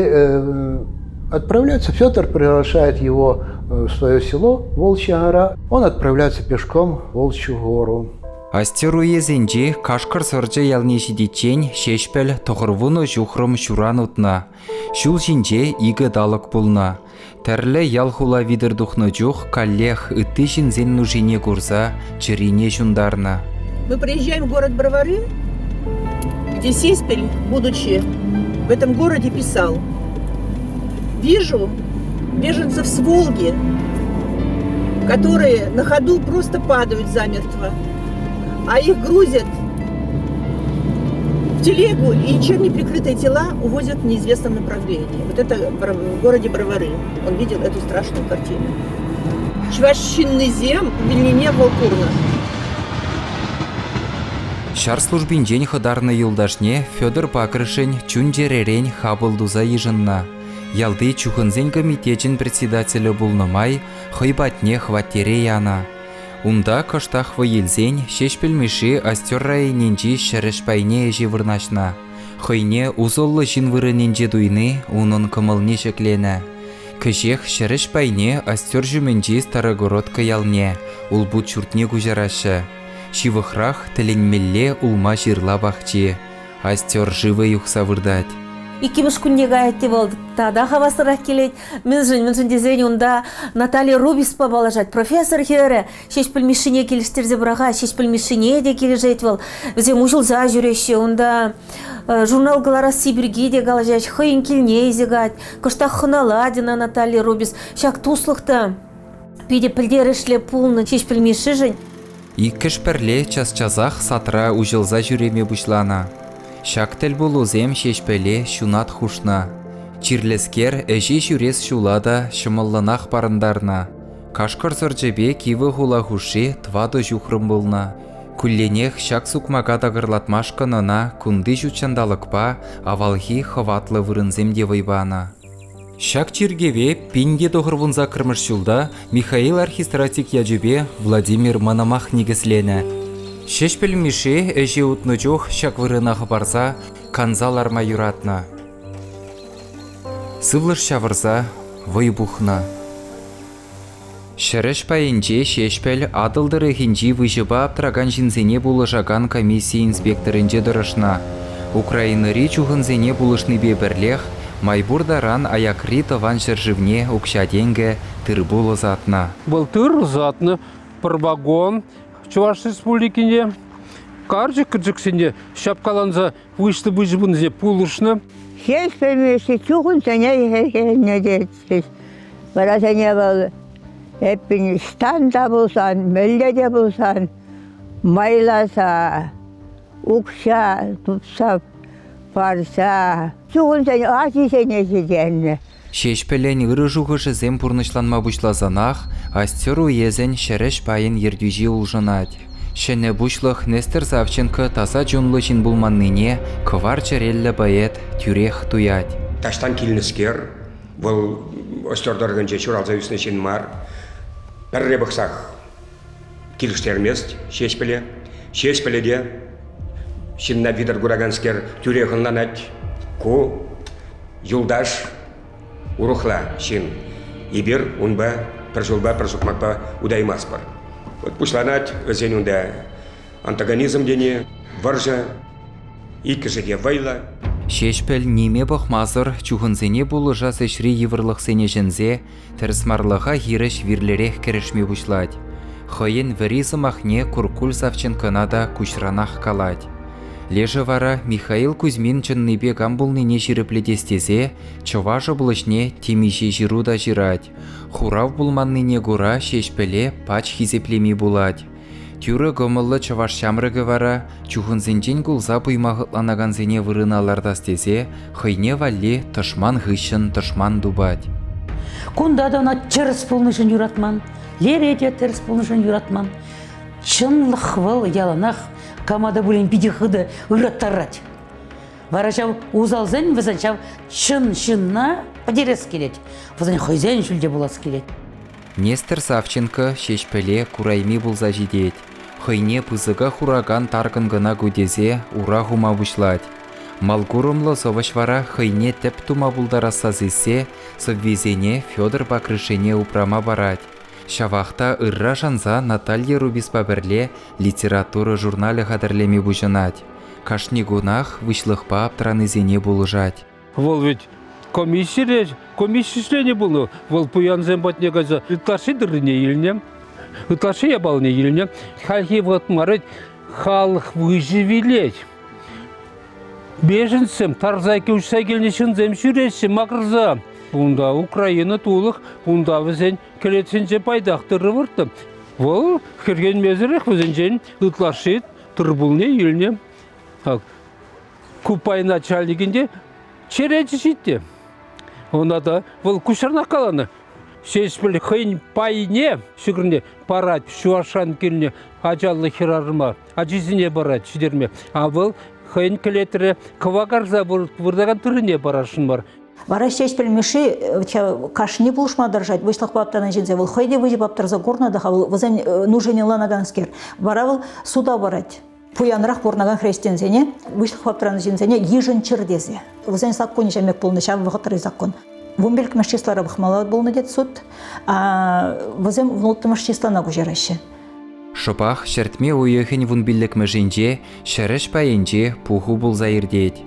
отправляется. Федор приглашает его в свое село Волчья гора. Он отправляется пешком в Волчью гору. Астер уесӗнчи Кашкӑр сӑрчӗ ялне ҫитиччен Ҫеҫпӗл тӑхӑрвунӑ ҫухрӑм ҫуран утнӑ. Ҫул ҫинче икӗ талӑк пулнӑ. Тӗрлӗ ял-хула витӗр тухнӑ чух каллех ытти ҫынсен нушине курса чӗрине ҫунтарнӑ. Мы приезжаем в город Бровары, где Сеспель, будучи в этом городе, писал «Вижу беженцев с Волги, которые на ходу просто падают замертво, а их грузят в телегу и ничем не прикрытые тела увозят в неизвестном направлении. Вот это в городе Бровары. Он видел эту страшную картину. Чӑваш ҫыннисем вилнине вӑл курнӑ. Ҫар службинчен хӑтарнӑ юлташне Федор Пакрышӗн чун-чӗререн хапӑл туса йышӑннӑ. Ялти чухӑнсен комитечӗн председателӗ пулнӑ май хӑй патне хваттере янӑ. Унта кӑштах вӑй илсен Ҫеҫпӗл Мишши Остер районӗнчи ҫӗрӗҫ пайне ӗҫе вырнаҫнӑ. Хӑйне усӑллӑ ҫын вырӑнӗнче туйни унӑн кӑмӑлне ҫӗкленӗ. Кӗҫех ҫӗрӗҫ пайне Остер ҫумӗнчи Старогородка ялне, улпут ҫуртне куҫараҫҫӗ. Ҫывӑхрах тӗлӗнмелле улма-ҫырла пахчи. Остер шывӗ юхса выртать. Иккӗмӗш кунне каять те вӑл тата хаваслӑрах килет. Мӗншӗн? Мӗншӗн тесен унта Наталья Рубиспа паллашать. Профессор хӗрӗ Ҫеҫпӗл Мишшине килӗштерсе пӑрахать. Ҫеҫпӗл Мишшине те килӗшет вӑл. Вӗсем уҫӑлса ҫӳреҫҫӗ. Унта журнал кӑларасси пирки те калаҫать. Хӑйӗн килне илсе каять. Кӑштах хӑналать ӑна Наталья Рубис. Ҫак туслӑх та питӗ пӗлтерӗшлӗ пулнӑ Ҫеҫпӗл Мишшишӗн. Иккӗш пӗрле час-часах садра уҫӑлса ҫӳреме пуҫланӑ. Ҫак тӗлпулусем Ҫеҫпӗле ҫунат хушнӑ. Чирлӗскер ӗҫе ҫӳрес ҫула та ҫӑмӑллӑнах парӑнтарнӑ. Кашкӑр сӑрчӗпе кивӗ хула хушши тӑватӑ ҫухрӑм пулнӑ. Кулленех ҫак сукмака такӑрлатмашкӑн ӑна кунти ҫутҫанталӑкпа авалхи хӑватлӑ вырӑнсем те вӑй панӑ. Ҫак чиркӗве 1998 ҫулта Михаил Архистратик ячӗпе Владимир Мономах никӗсленӗ. Ҫеҫпӗл Мишши ӗҫе утнӑ чух ҫак вырӑна хӑпарса канса ларма юратнӑ. Сывлӑш ҫавӑрса вӑй пухнӑ. Ҫӗрӗҫ пайӗнче Ҫеҫпӗл Атӑл тӑрӑхӗнчи выҫӑпа аптракан ҫынсене пулӑшакан комисси инспекторӗнче тӑрӑшнӑ. Украинӑри чухӑнсене пулӑшнипе пӗрлех май пур таран аякри тӑван ҫӗршывне укҫа-тенкӗ, тыр-пул ӑсатнӑ. Вӑл тыр ӑсатнӑ, пӗр вагон Чӑваш Республикине карчӑк-кӗрчӗксене ҫапкаланса выҫлӑ выҫӑ пынисене пулӑшнӑ. Ҫеҫ пӗлмеҫҫӗ, чухӑнсене хӗрхеннӗ тетчӗҫ. Варасене вӑл эппин ӑҫтан та пулсан, мӗнле те пулсан майласа, укҫа тупса парса чухӑнсен ачисене ҫитернӗ. Ҫеҫпӗлӗн ырӑ шухӑшӗсем пурнӑҫланма пуҫласанах Остер уесӗн ҫӗрӗҫ пайӗн ертӳҫи улшӑнать. Ҫӗнӗ пуҫлӑх Нестер Савченко таса чунлӑ ҫын пулманнине кӑвар чӗреллӗ поэт тӳрех туять. Таҫтан килнӗскер, вӑл Остер тӑрӑхӗнче ҫуралса ӳснӗ ҫын мар. Пӗрре пӑхсах килӗштермест Ҫеҫпӗле. Ҫеҫпӗле те ҫынна витӗр кураканскер тӳрех ӑнланать. Ку юлташ урӑхла ҫын. Эпир унпа пӗр ҫулпа, пӗр сукмакпа утаймастпӑр. Вот пуҫланать вӗсен унта антагонизм тени, вӑрҫӑ, иккӗшӗ те вӑйлӑ. Ҫеҫпӗл ниме пӑхмасӑр чухӑнсене пулӑшас ӗҫри йывӑрлӑхсене ҫӗнсе тӗрӗсмарлӑха хирӗҫ вирлӗрех кӗрешме пуҫлать. Хӑйӗн вӗри сӑмахне Куркуль Савченкӑна та куҫранах калать. Лешӗ вара Михаил Кузьмин чӑннипе кам пулнине ҫирӗплетес тесе Чӑваш облаҫне темиҫе ҫыру та ҫырать. Хурав пулманнине кура Ҫеҫпӗле пач хисеплеми пулать. Тӳрӗ кӑмӑллӑ чӑваш ҫамрӑкӗ вара чухӑнсенчен кулса пуйма хӑтланакансене вырӑна лартас тесе хӑйне валли тӑшман хыҫҫӑн тӑшман тупать. Кунта та ӑна тӗрӗс пулнӑшӑн юратман, лере те тӗрӗс пулнӑшӑн юратман. Чӑнлӑх вӑл яланах кама та пулин питӗ хытӑ ыраттарать. Вара ҫав усалсен вӗсен ҫав чӑн ҫынна пӗтерес килет. Вӗсен хӑйсен ҫӳлте пулас килет. Нестер Савченко Ҫеҫпӗле курайми пулса ҫитет. Хӑйне пысӑка хуракан таркӑн кӑна ку тесе ура хума пуҫлать. Малкурӑмлӑ сӑвӑҫ вара хӑйне тӗп тума пултарасса сиссе сӑввисене Федор Пакрышене упрама парать. Ҫавах та ырра шанса Наталья Рубиспа пӗрле литература журналӗ хатӗрлеме пуҫӑнать. Кашни кунах выҫлӑхпа аптранисене пулӑшать. Вӑл ведь комиссире, комисси членӗ пулнӑ. Вӑл пуянсем патне кайса ытлашши тыррине илнӗ, ытлашши япалине илнӗ. Хальхи вӑхӑт мар вӗт, халӑх выҫӑ вилет. Беженцсем тарса уҫса килнӗ ҫынсем ҫӳреҫҫӗ макӑрса. Унта Украина тулӑх, унта вӗсен кӗлетсенче пайтах тырӑ выртнӑ. Вӑл хӗрхенмесӗрех вӗсенчен ытлашши тыр-пулне илнӗ. Ку пай начальникӗн те черечӗ ҫитнӗ. Ӑна та вӑл куҫранах каланӑ. Ҫеҫпӗл хӑйӗн пайне ҫӑкӑрне парать Чӑвашран килнӗ ачаллӑ хӗрарӑма, ачисене парать ҫитерме. А вӑл хӑйӗн кӗлетре кӑвакарса выртакан тыррине парасшӑн мар. Вара Ҫеҫпӗл Мишши кашни пулӑшма тӑрӑшать, выҫлӑхпа аптранӑ ҫынсем. Вӑл хӑй те выҫӑпа аптӑраса курнӑ та-ха, вӑл вӗсен нушине ӑнланаканскер. Вара вӑл суда парать. Пуянрах пурӑнакан хресченсене, выҫлӑхпа аптранӑ ҫынсене йышӑнччӑр тесе. Вӗсен саккунӗ ҫамек пулнӑ, ҫав вӑхӑтри саккун. Вунпиллӗкмӗш числара пӑхмалла пулнӑ тет суд. Вӗсем вунулттӑмӗш числана куҫараҫҫӗ. Шӑпах ҫӗртме уйӑхӗн вунпиллӗкмӗшӗнче ҫӗрӗҫ пайӗнче пуху пулса иртет.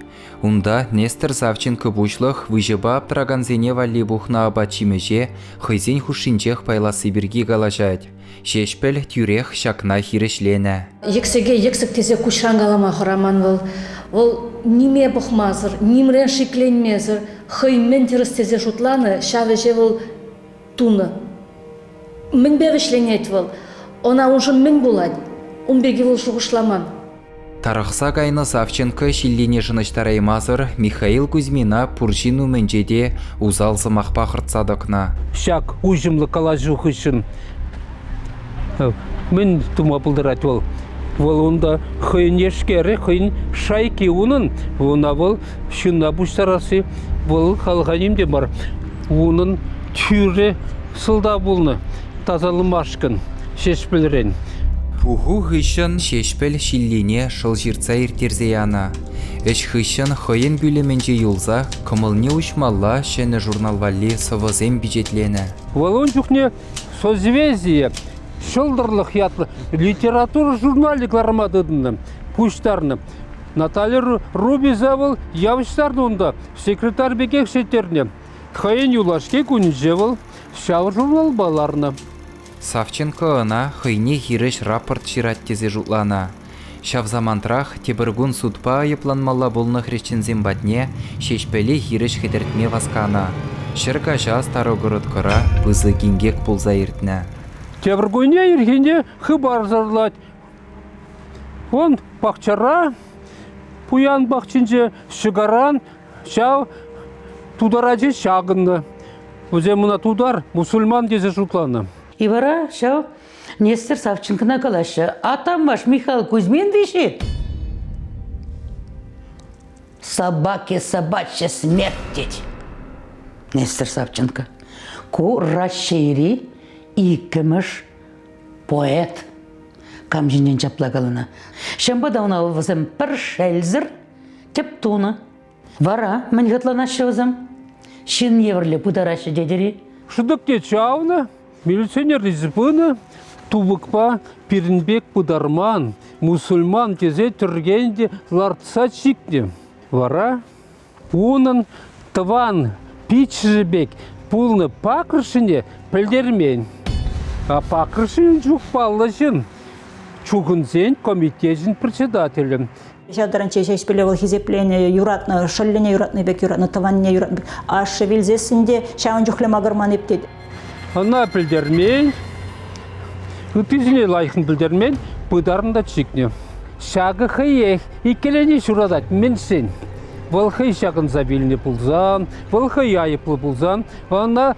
Унта Нестер Савченко пуҫлӑх выҫӑпа аптӑракансене валли пухнӑ апат-ҫимӗҫе хӑйсен хушшинчех пайласси пирки калаҫать. Ҫеҫпӗл тӳрех ҫакна хирӗҫленӗ. Йӗксӗке йӗксӗк тесе куҫран калама хӑраман вӑл. Вӑл ниме пӑхмасӑр, нимрен шикленмесӗр хӑй мӗн тӗрӗс тесе шутланӑ, ҫав ӗҫе вӑл тунӑ. Мӗнпе вӗҫленет вӑл? Ӑна уншӑн мӗн пулать? Ун пирки вӑл шухӑшламан. Тарӑхса кайнӑ Савченко ҫиллине шӑнӑҫтараймасӑр Михаил Кузьмина пур ҫын умӗнче те усал сӑмахпа хӑртса тӑкнӑ. Ҫак уҫӑмлӑ калаҫу хыҫҫӑн мӗн тума пултарать вӑл? Вӑл унта хӑйӗн эшкерӗ, хӑйӗн шайки унӑн. Ӑна вӑл ҫынна пуҫтарасси вӑл халӑха ним те мар. Унӑн тӳрӗ сӑлтав пулнӑ тасалмашкӑн Ҫеҫпӗлрен. Пуху хыҫҫӑн Ҫеҫпӗл ҫиллине шӑл ҫыртса ирттерсе янӑ. Ӗҫ хыҫҫӑн хӑйӗн пӳлӗмӗнче юлса кӑмӑлне уҫмалла ҫӗнӗ журнал валли сӑвӑсем пичетленӗ. Вӑл ун чухне «Созвездие» Ҫӑлтӑрлӑх ятлӑ литература журналӗ кӑларма тытӑннӑ, пуҫтарнӑ. Наталья Рубиза вӑл явӑҫтарнӑ унта, секретарь пекех ҫитернӗ. Хӑйӗн юлашки кунӗнче вӑл ҫав журналпа ларнӑ. Савченко ӑна хӑйне хирӗҫ рапорт ҫырать тесе шутланӑ. Ҫав самантрах тепӗр кун судпа айӑпланмалла пулнӑ хресченсем патне Ҫеҫпӗле хирӗҫ хӗтӗртме васканӑ. Ҫӗркаҫа Старогородкӑра пысӑк инкек пулса иртнӗ. Тепӗр кунне ирхине хыпарсӑрлать. Он пахчара, пуян пахчинче ҫӑкаран ҫав тутар ачи ҫакӑннӑ. Вӗсем ӑна тутар, мусульман тесе шутланӑ. И вара ҫав Нестер Савченкона калаҫҫӗ. А там ваш Михаил Кузьмин виҫи? Собаке собачья смерть тет Нестер Савченко. Ку Раҫҫейри иккӗмӗш поэт. Кам ҫинчен ҫапла каланӑ. Ҫавӑнпа та ӑна вӗсем пӗр шелсӗр тӗп тунӑ. Вара мӗн хӑтланаҫҫӗ вӗсем? Ҫын евӗрлӗ пытараҫҫӗ тетӗр-и? Шӑтӑкне чавнӑ, милиционер илсе пынӑ, тупӑкпа пирӗн пек пытарман, мусульман тесе тӗркен те лартса чикнӗ. Вара унӑн тӑван пиччӗшӗ пек пулнӑ пакрышӗне пӗлтермен. А пакрышӗн чух паллӑ ҫын, чухӑнсен комитечӗн председателӗ. Ҫав таранччен Ҫеҫпӗле вӑл хисепленӗ, юратнӑ, шӑллӗне юратнӑ пек юратнӑ, тӑванне юратнӑ пек. Ашшӗ вилсессӗн те ҫавӑн чухлӗ макӑрман эп тет. Ӑна пӗлтермен, ыттисене лайӑхӑн пӗлтермен, пытарнӑ та чикнӗ. Ҫакӑ хӑех иккӗленӳ ҫуратать мӗншӗн? Вӑл хӑй ҫакӑнса вилнӗ пулсан, вӑл хӑй айӑплӑ пулсан, ӑна.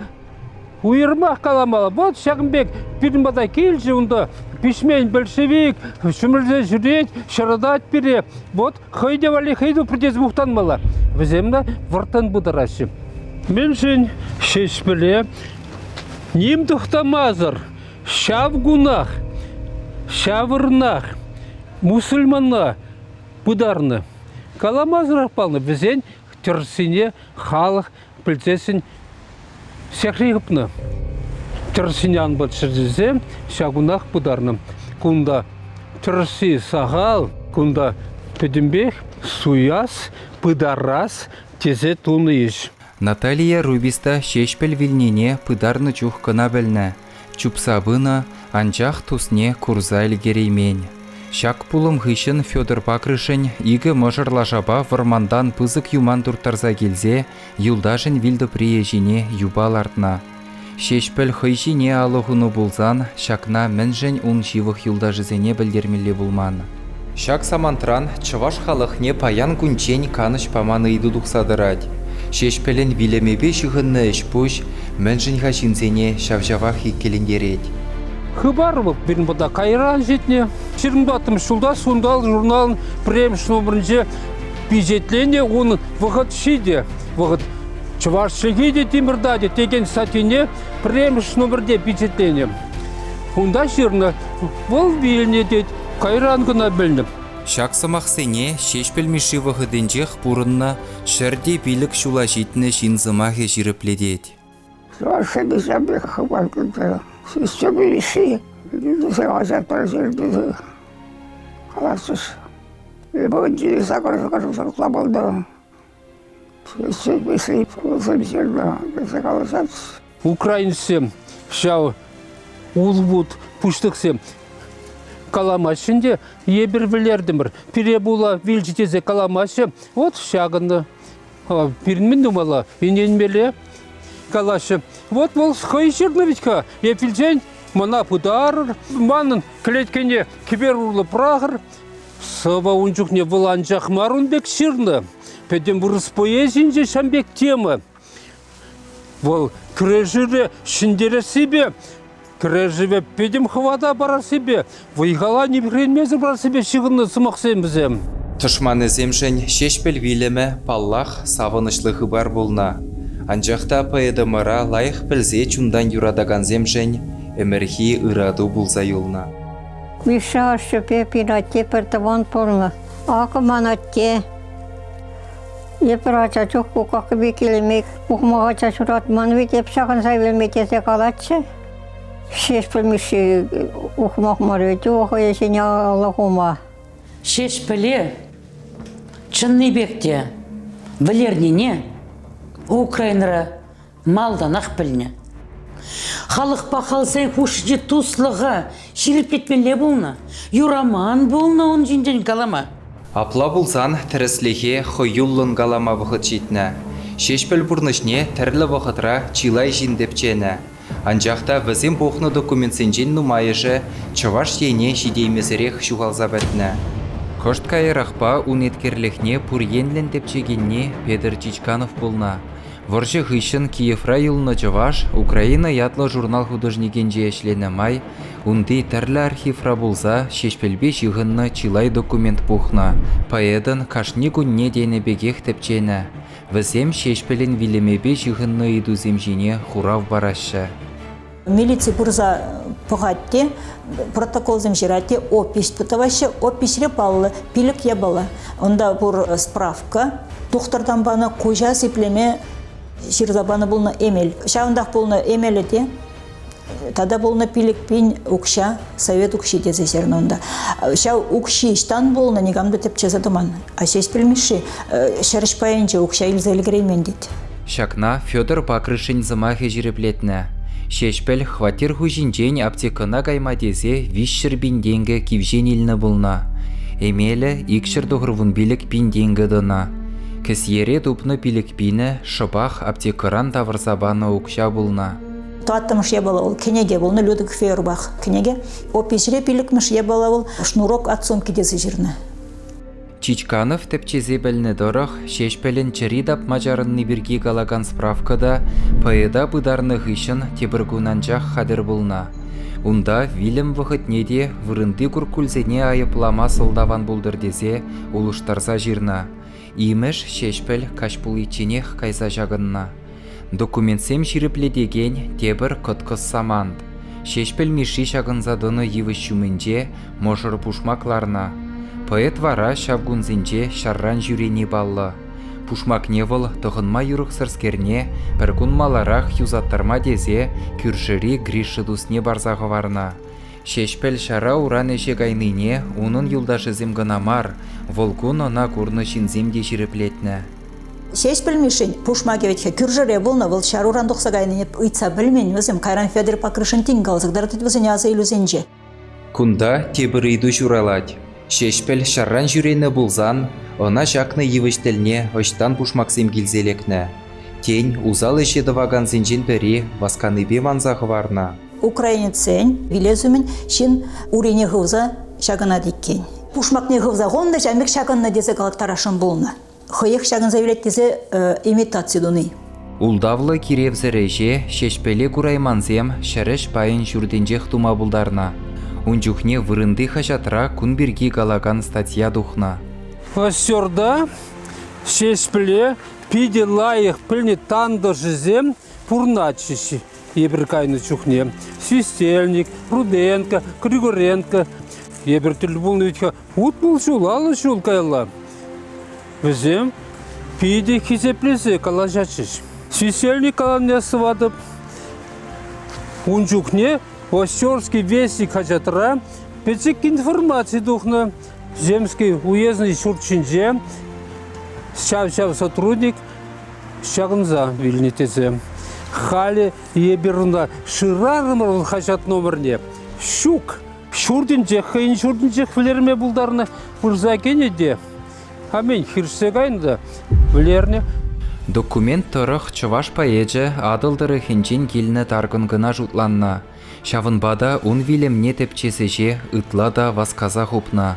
Уйрӑмах каламалла. Вот ҫакӑн пек пирӗн пата килчӗ унта пиҫмен большевик, ҫӗмӗрсе ҫӳрет, ҫӑрӑтать пире. Вот хӑй те валли хӑй тупрӗ тесе мухтанмалла. Вӗсем те вӑрттӑн пытараҫҫӗ. Мӗншӗн Ҫеҫпӗле ним тӑхтамасӑр ҫав кунах, ҫав вырӑнах мусульманла пытарнӑ. Каламасӑрах паллӑ, вӗсен тӗрӗссине халӑх пӗлсессӗн сехри хӑпнӑ. Тӗрӗссине ан пӗлччӗр тесе ҫав кунах пытарнӑ. Кунта тӗрӗсси сахал, кунта пӗтӗмпех суяс, пытарас тесе тунӑ ӗҫ. Наталия Рубиста Ҫеҫпӗл вилнине пытарнӑ чух кӑна пӗлнӗ. Чупса пынӑ, анчах тусне курса ӗлкӗреймен. Ҫак пулӑм хыҫҫӑн Федор Пакрышӗн икӗ мӑшӑр лашапа вӑрмантан пысӑк юман турттарса килсе юлташӗн вилтӑприйӗ ҫине юпа лартнӑ. Ҫеҫпӗл хӑй ҫине алӑ хунӑ пулсан ҫакна мӗншӗн ун ҫывӑх юлташӗсене пӗлтермелле пулман? Ҫак самантран чӑваш халӑхне паян кунччен канӑҫ паман ыйту тухса тӑрать. Ҫеҫпӗлӗн вилӗмӗпе ҫыхӑннӑ ӗҫ-пуҫ мӗншӗн-ха ҫынсене ҫав-ҫавах иккӗлентерет? Хыпар вӑл пирӗн пата кайран ҫитнӗ. 24-мӗш ҫулта Сунтал журналӑн пӗрремӗш номерӗнче пичетленнӗ унӑн Вӑхӑт ҫитӗ. Вӑхӑт чӑваш чӗлхи те тимӗр татӗ текен статйине пӗрремӗш номерте пичетленӗ. Унта ҫырнӑ, вӑл вилнӗ тет, кайран кӑна пӗлнӗ. Ҫак сӑмахсене Ҫеҫпӗл Мишши вӑхӑтӗнчех пурӑннӑ 105 ҫула ҫитнӗ ҫын сӑмахӗ ҫирӗплетет. Чӑвашсен пек хыпар кӳрсе Ҫеҫпӗл тесе хаҫатпа ҫыртӗ калатчӗҫ. Эпӗ сакӑр ытла пулнӑ. Украинцсем ҫав улпут пуҫлӑхсем каламаҫҫӗ ӗнтӗ, эпир вӗлертӗмӗр, пире пула вилчӗ тесе каламаҫҫӗ. Вот ҫакӑнта пирӗн мӗн тумалла? Ӗненмелле калаҫҫӗ. Вот вӑл хӑй ҫырнӑ вӗт-ха, эп вилсен мана пытарӑр, манӑн кӗлеткене кӗпер урлӑ пӑрахӑр, Сӑвӑ ун чухне вӑл анчах мар ун пек ҫырнӑ. Пӗтӗм вырӑс поэзийӗнче ҫавӑн пек тема. Вӑл кӗрешӳре ҫӗнтерессипе, кӗрешӗве пӗтӗм хӑвата парассипе, вӑй-хала нихренмесӗр парассипе ҫыхӑннӑ сӑмахсем вӗсем. Тӑшманӗсемшӗн Ҫеҫпӗл вилӗмӗ, паллах, савӑнӑҫлӑ хыпар пулнӑ. Анчах та поэтӑмӑра лайӑх пӗлсе чунтан юратакансемшӗн ӗмӗрхи ырату пулса юлнӑ. Миша ашшӗпе пин атте пӗр тӑван пулнӑ. Акӑ ман атте. Эпир ача чух кукакипе килӗме ухмах ача ҫуратман вӗт эп ҫакӑнса вилме тесе калатчӗ. Ҫеҫпӗл Мишши ухмах мар вӗт, хӑй ҫине алӑ хума. Ҫеҫпӗле чӑннипех те вӗлернине Украинӑра малтанах пӗлнӗ. Халӑхпа халсен хушшинчи туслӑха ҫирӗплетмелле пулнӑ, юраман пулнӑ ун ҫинчен калама. Апла пулсан тӗрӗслӗхе хӑюллӑн калама вӑхӑт ҫитнӗ. Ҫеҫпӗл пурнӑҫне тӗрлӗ вӑхӑтра чылай ҫын тӗпченӗ. Анчах та вӗсем пухнӑ документсенчен нумайӑшӗ Чӑваш Ене ҫитеймесӗрех ҫухалса пӗтнӗ. Кӑшт каярахпа ун еткерлӗхне пур енлӗн тӗпчекенни Петӗр Чичканов пулнӑ. Вӑрҫӑ хыҫҫӑн Киевра юлнӑ чӑваш Украина ятлӑ журнал художникӗнче ӗҫленӗ май унти тӗрлӗ архивра пулса Ҫеҫпӗлпе ҫыхӑннӑ чылай документ пухнӑ, поэтӑн кашни кунне тенӗ пекех тӗпченӗ. Вӗсем Ҫеҫпӗлӗн вилӗмӗпе ҫыхӑннӑ ыйтусем ҫине хурав параҫҫӗ. Милици пырса пӑхать те, протоколсем ҫырать те, опись тӑваҫҫӗ. Описьре паллӑ, пилӗк япала. Унта пур справка, тухтӑртан панӑ куҫа сиплеме ҫырса панӑ пулнӑ эмел. Ҫавӑнтах пулнӑ эмелӗ те тата пулнӑ 5000 укҫа, совет укҫи тесе ҫырнӑ унта. Ҫав укҫи ӑҫтан пулнӑ, никам та тӗпчесе тӑман. А Ҫеҫпӗл Мишши ҫӗрӗҫ пайӗнче укҫа илсе ӗлкӗреймен тет. Ҫакна Федор Пакрышӗн сӑмахӗ ҫирӗплетнӗ. Ҫеҫпӗл хваттер хуҫинчен аптекӑна кайма тесе 300 пин тенкӗ кивҫен илнӗ пулнӑ. Эмелӗ 295 пин тенкӗ тӑнӑ. Кӗсьере тупнӑ пилӗк пинӗ шӑпах аптекӑран тавӑрса панӑ укҫа пулнӑ. Тӑваттӑмӗш япала вӑл кӗнеке пулнӑ, Людвиг Фейербах кӗнеке. Опиҫре пиллӗкмӗш япала вӑл «Шнурок от сумки» тесе ҫырнӑ. Чичканов тӗпчесе пӗлнӗ тӑрӑх, Ҫеҫпӗлӗн чӗри тапма чарӑнни пирки калакан справка та поэта пытарнӑ хыҫҫӑн тепӗр кун анчах хатӗр пулнӑ. Унта вилӗм вӑхӑтне те вырӑнти куркульсене айӑплама сӑлтав ан пултӑр тесе улӑштарса ҫырнӑ. Имӗш, Ҫеҫпӗл каҫ пуличченех кайса ҫакӑннӑ. Документсем ҫирӗплетекен тепӗр кӑткӑс самант. Ҫеҫпӗл Мишши ҫакӑнса тӑнӑ йывӑҫ ҫумӗнче мӑшӑр пушмак ларнӑ. Поэт вара ҫав кунсенче ҫарран ҫӳрени паллӑ. Пушмакне вӑл тӑхӑнма юрӑхсӑрскерне пӗр кун маларах юсаттарма тесе кӳршӗри Гриша тусне парса хӑварнӑ. Ҫеҫпӗл ҫара уран ӗҫе кайнине унӑн юлташӗсем кӑна мар, вӑл кун ӑна курнӑ ҫынсем те ҫирӗплетнӗ. Ҫеҫпӗл Мишшин пушмакӗ вӗт-ха кӳршӗре пулнӑ, вӑл ҫаруран тухса кайнине ыйтса пӗлмен вӗсем. Кайран Федор Покрышин тин каласа кӑтартать вӗсене аса илӳсенче. Кунта тепӗр ыйту ҫуралать. Ҫеҫпӗл ҫарран ҫӳренӗ пулсан ӑна ҫакнӑ йывӑҫ тӗлне ӑҫтан пушмаксем килсе лекнӗ? Тен, усал ӗҫе тӑвакансенчен пӗри васканипе манса хӑварнӑ? Украинецсен вилес умӗн ҫын урине хывса ҫакӑнать иккен. Пушмакне хывса хунӑ, ҫавӑн пек ҫакӑннӑ тесе калаттарасшӑн пулнӑ. Хӑех ҫакӑнса вилет тесе имитаци туни. Ултавлӑ киревсӗр ӗҫе Ҫеҫпӗле кураймансем ҫӗрӗҫ пайӗн ҫуртӗнчех тума пултарнӑ. Ун чухне вырӑнти хаҫатра кун пирки калакан статья тухнӑ. Костерта Ҫеҫпӗле питӗ лайӑх пӗлнӗ тантӑшӗсем пурӑнатчӗҫ эпир кайнӑ чухне. Свистельник, Руденко, Григоренко. Эпир тӗл пулнӑ вӗт-ха 60 ҫул, 50 ҫул каялла. Вӗсем питӗ хисеплесе калаҫатчӗҫ. Свистельник каланине сыватӑп. Ун чухне Остерский вестник хаҫатра пӗчӗк информаци тухнӑ. Земский уездный ҫурт ҫинче ҫав-ҫав сотрудник ҫакӑнса вилнӗ тесе. Халӗ эпир унта шырарӑмӑр хаҫат номерне. Ҫук, ҫуртӗнчех, хӑйӗн ҫуртӗнчех вӗлерме пултарнӑ. Пырса кӗнӗ те, аминь, хирӗҫсе кайнӑ та вӗлернӗ. Документ тӑрӑх чӑваш поэчӗ Атӑл тӑрӑхӗнчен килнӗ таркӑн кӑна шутланнӑ. Ҫавӑнпа та ун вилӗмне тӗпчес ӗҫе ытла та васкаса хупнӑ.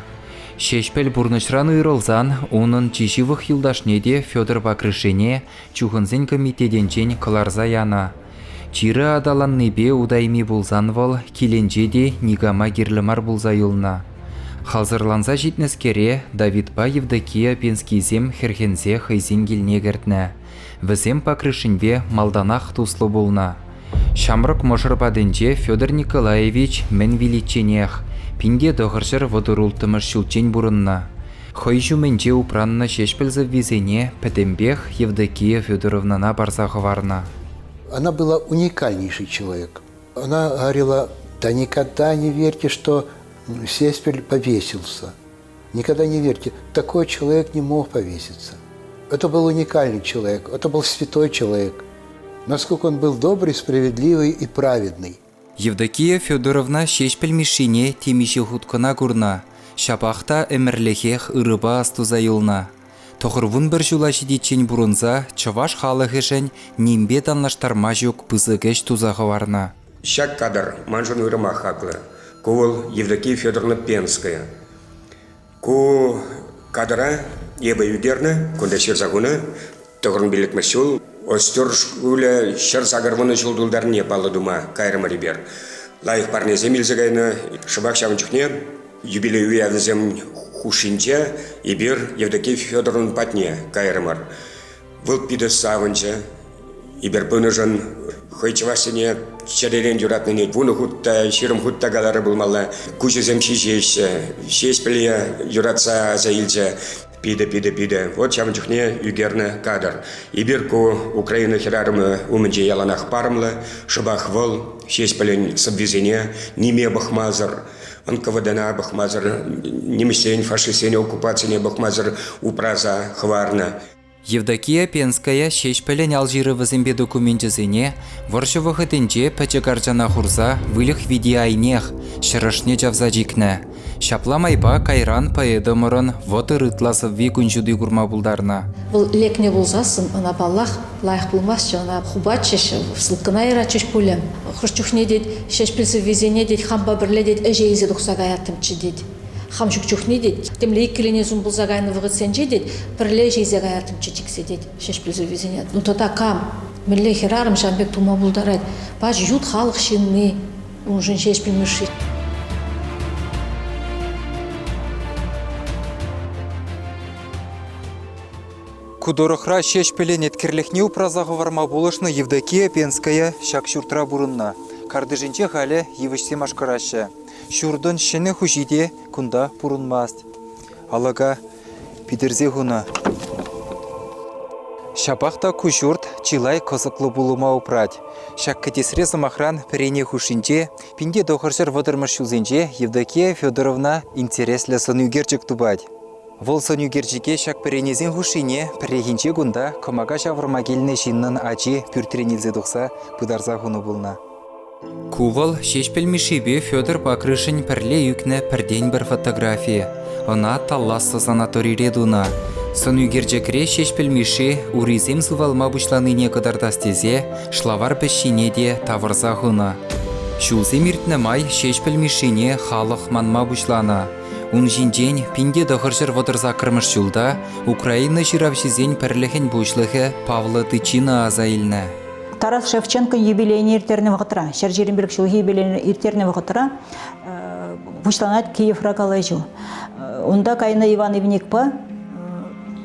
Ҫеҫпӗл пурнӑҫран уйрӑлсан унӑн чи ҫывӑх юлташне те Федор Покрышине чухӑнсен комитетӗнчен кӑларса янӑ. Чирӗ аталаннипе утайми пулсан вӑл килӗнче те никама кирлӗ мар пулса юлнӑ. Халсӑрланса ҫитнӗскере Давидпа Евдокия Пенскийсем хӗрхенсе хӑйсен килне кӗртнӗ. Вӗсем Покрышинпе малтанах туслӑ пулнӑ. Ҫамрӑк мӑшӑр патӗнче Федор Николаевич мӗн виличченех, 1936 ҫулччен пурӑннӑ. Хӑй ҫумӗнче упраннӑ Ҫеҫпӗл сӑввисене пӗтӗмпех Евдокия Федоровнӑна парса хӑварнӑ. Она была уникальнейший человек. Она говорила, да никогда не верьте, что Сеспель повесился. Никогда не верьте, такой человек не мог повеситься. Это был уникальный человек, это был святой человек. Насколько он был добрый, справедливый и праведный. Евдокия Федоровна Ҫеҫпӗл Мишшине темиҫе хут кӑна курнӑ, ҫапах та ӗмӗрлӗхех ырӑпа астуса юлнӑ. 91 ҫула ҫитиччен пурӑнса чӑваш халӑхӗшӗн нимпе танлаштарма ҫук пысӑк ӗҫ туса хӑварнӑ. Ҫак кадр маншӑн уйрӑмах хаклӑ. Ку вӑл Евдокия Федоровна Пенская. Ку кадра эпӗ ӳкернӗ, кунта ҫырса хунӑ. Тӑхӑрӑн пиллӗкмӗш ҫул Остер шкулӗ 180 ҫул тултарнине паллӑ тума кайрӑмӑр эпир. Лайӑх парнесем илсе кайнӑ. Шӑпах ҫавӑн чухне юбилей уявӗсем хушшинче эпир Евдокия Федоровна патне кайрӑмӑр. Вӑл питӗ савӑнчӗ. Эпир пынӑшӑн хӑй чӑвашсене чӗререн юратнине вунӑ хут та, 20 хут та каларӗ пулмалла. Куҫӗсем ҫиҫеҫҫӗ, Ҫеҫпӗле юратса аса илчӗ. Питӗ, питӗ, питӗ. Вот ҫавӑн чухне ӳкернӗ кадр. Эпир ку Украина хӗрарӑмӗ умӗнче яланах парӑмлӑ. Шӑпах вӑл Ҫеҫпӗлӗн сӑввисене ниме пӑхмасӑр, НКВДна пӑхмасӑр, нимӗҫсен, фашистсен оккупацине пӑхмасӑр упраса хӑварнӑ. Евдокия Пенская Ҫеҫпӗлӗн алҫырӑвӗсемпе докуменчӗсене вӑрҫӑ вӑхӑтӗнче пӗчӗк арчана хурса выльӑх вити айнех, ҫӗр ӑшне чавса чикнӗ. Ҫапла майпа кайран поэтӑмӑрӑн 30 ытла сӑвви кун ҫути курма пултарнӑ. Вӑл лекнӗ пулсассӑн ӑна, паллах, лайӑх пулмастчӗ, ӑна хупатчӗҫ, ссылкӑна яратчӗҫ пулӗ. Хӑш чухне, тет, Ҫеҫпӗл сӑввисене, тет, хампа пӗрле, тет, ӗҫе илсе тухса каяттӑмччӗ, тет. Хам ҫук чухне тет, темле иккӗленесун пулса кайнӑ вӑхӑтсенче тет, пӗрле ӗҫейсе каяттӑмччӗ чиксе тет Ҫеҫпӗл сӑввисене. Ну тата кам, мӗнле хӗрарӑм ҫавӑн пек тума пултарать? Пач ют халӑх ҫынни, уншӑн Ҫеҫпӗл Мишши. Ку тӑрӑхра Ҫеҫпӗлӗн еткерлӗхне упраса хӑварма пулӑшнӑ Евдокия Пенская ҫак ҫуртра пурӑннӑ. Картишӗнче халӗ йывӑҫсем ашкӑраҫҫӗ. Ҫуртӑн ҫӗнӗ хуҫи те кунта пурӑнмасть. Алӑка питӗрсе хунӑ. Ҫапах та ку ҫурт чылай кӑсӑклӑ пулӑма упрать. Ҫак кӗтесре, сӑмахран, пӗрене хушшинче 1930 ҫулсенче Евдокия Федоровна интереслӗ сӑнӳкерчӗк тупать. Вӑл сӑнӳкерчӗке ҫак пӗренесен хушшине пӗррехинче кунта кӑмака ҫавӑрма килнӗ ҫыннӑн ачи пӳртрен илсе тухса пытарса хунӑ пулнӑ. Ку вӑл Ҫеҫпӗл Мишшипе Федор Пакрышӗн пӗрле ӳкнӗ пӗртен-пӗр фотографи. Ӑна Таллассо санаторире тунӑ. Сӑнӳкерчӗкре Ҫеҫпӗл Мишши урисем сывалма пуҫланине кӑтартас тесе шлавар пӗҫҫине те тавӑрса хунӑ. Ҫулсем иртнӗ май Ҫеҫпӗл Мишшине халӑх манма пуҫланӑ. Ун ҫинчен 1938 ҫулта Украина ҫыравҫисен пӗрлӗхӗн пуҫлӑхӗ Павло Тычина аса илнӗ. Тарас Шевченко юбилейне ирттернӗ вӑхӑтра, 125 ҫулхи юбилейне ирттернӗ вӑхӑтра пуҫланать Киевра калаҫу. Унта кайнӑ Иван Ивникпа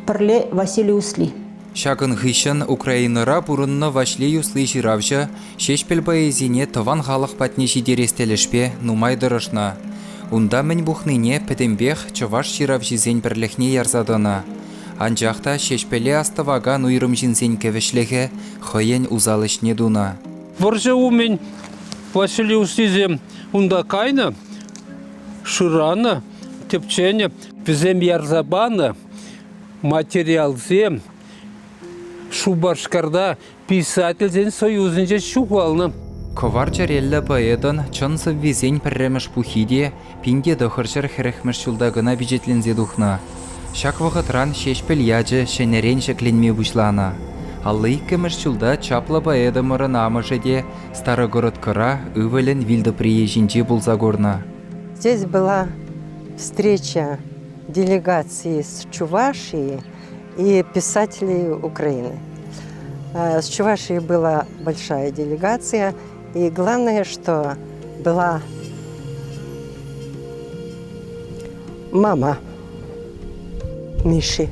пӗрле Василий Усли. Ҫакӑн хыҫҫӑн Украинӑра пурӑннӑ Ваҫлей Усли ҫыравҫӑ Ҫеҫпӗл поэзине тӑван халӑх патне ҫитерес тӗлӗшпе нумай тӑрӑшнӑ. Унта мӗн пухнине пӗтӗмпех чӑваш ҫыравҫисен пӗрлӗхне ярса тӑнӑ. Анчах та Ҫеҫпӗле астӑвакан уйрӑм ҫынсен кӗвӗҫлӗхӗ хӑйӗн усал ӗҫне тунӑ. Вӑрҫӑ умӗн Василий Устисем унта кайнӑ, шыранӑ, тӗпченӗ. Вӗсем ярса панӑ материалсем Шупашкарта Писательсен союзӗнче ҫухалнӑ. Кӑвар чӗреллӗ поэтӑн чӑн сӑввисен пӗрремӗш пуххи те 1940 ҫулта кӑна пичетленсе тухнӑ. Ҫак вӑхӑтран Ҫеҫпӗл ячӗ ҫӗнӗрен ҫӗкленме пуҫланӑ. 52-мӗш ҫулта чаплӑ поэтӑмӑрӑн амӑшӗ те Старогородкӑра ывӑлӗн вилтӑприйӗ ҫинче пулса курнӑ. Здесь была встреча делегации с Чувашии и писателей Украины. С Чувашии была большая делегация, и главное, что была мама Миши.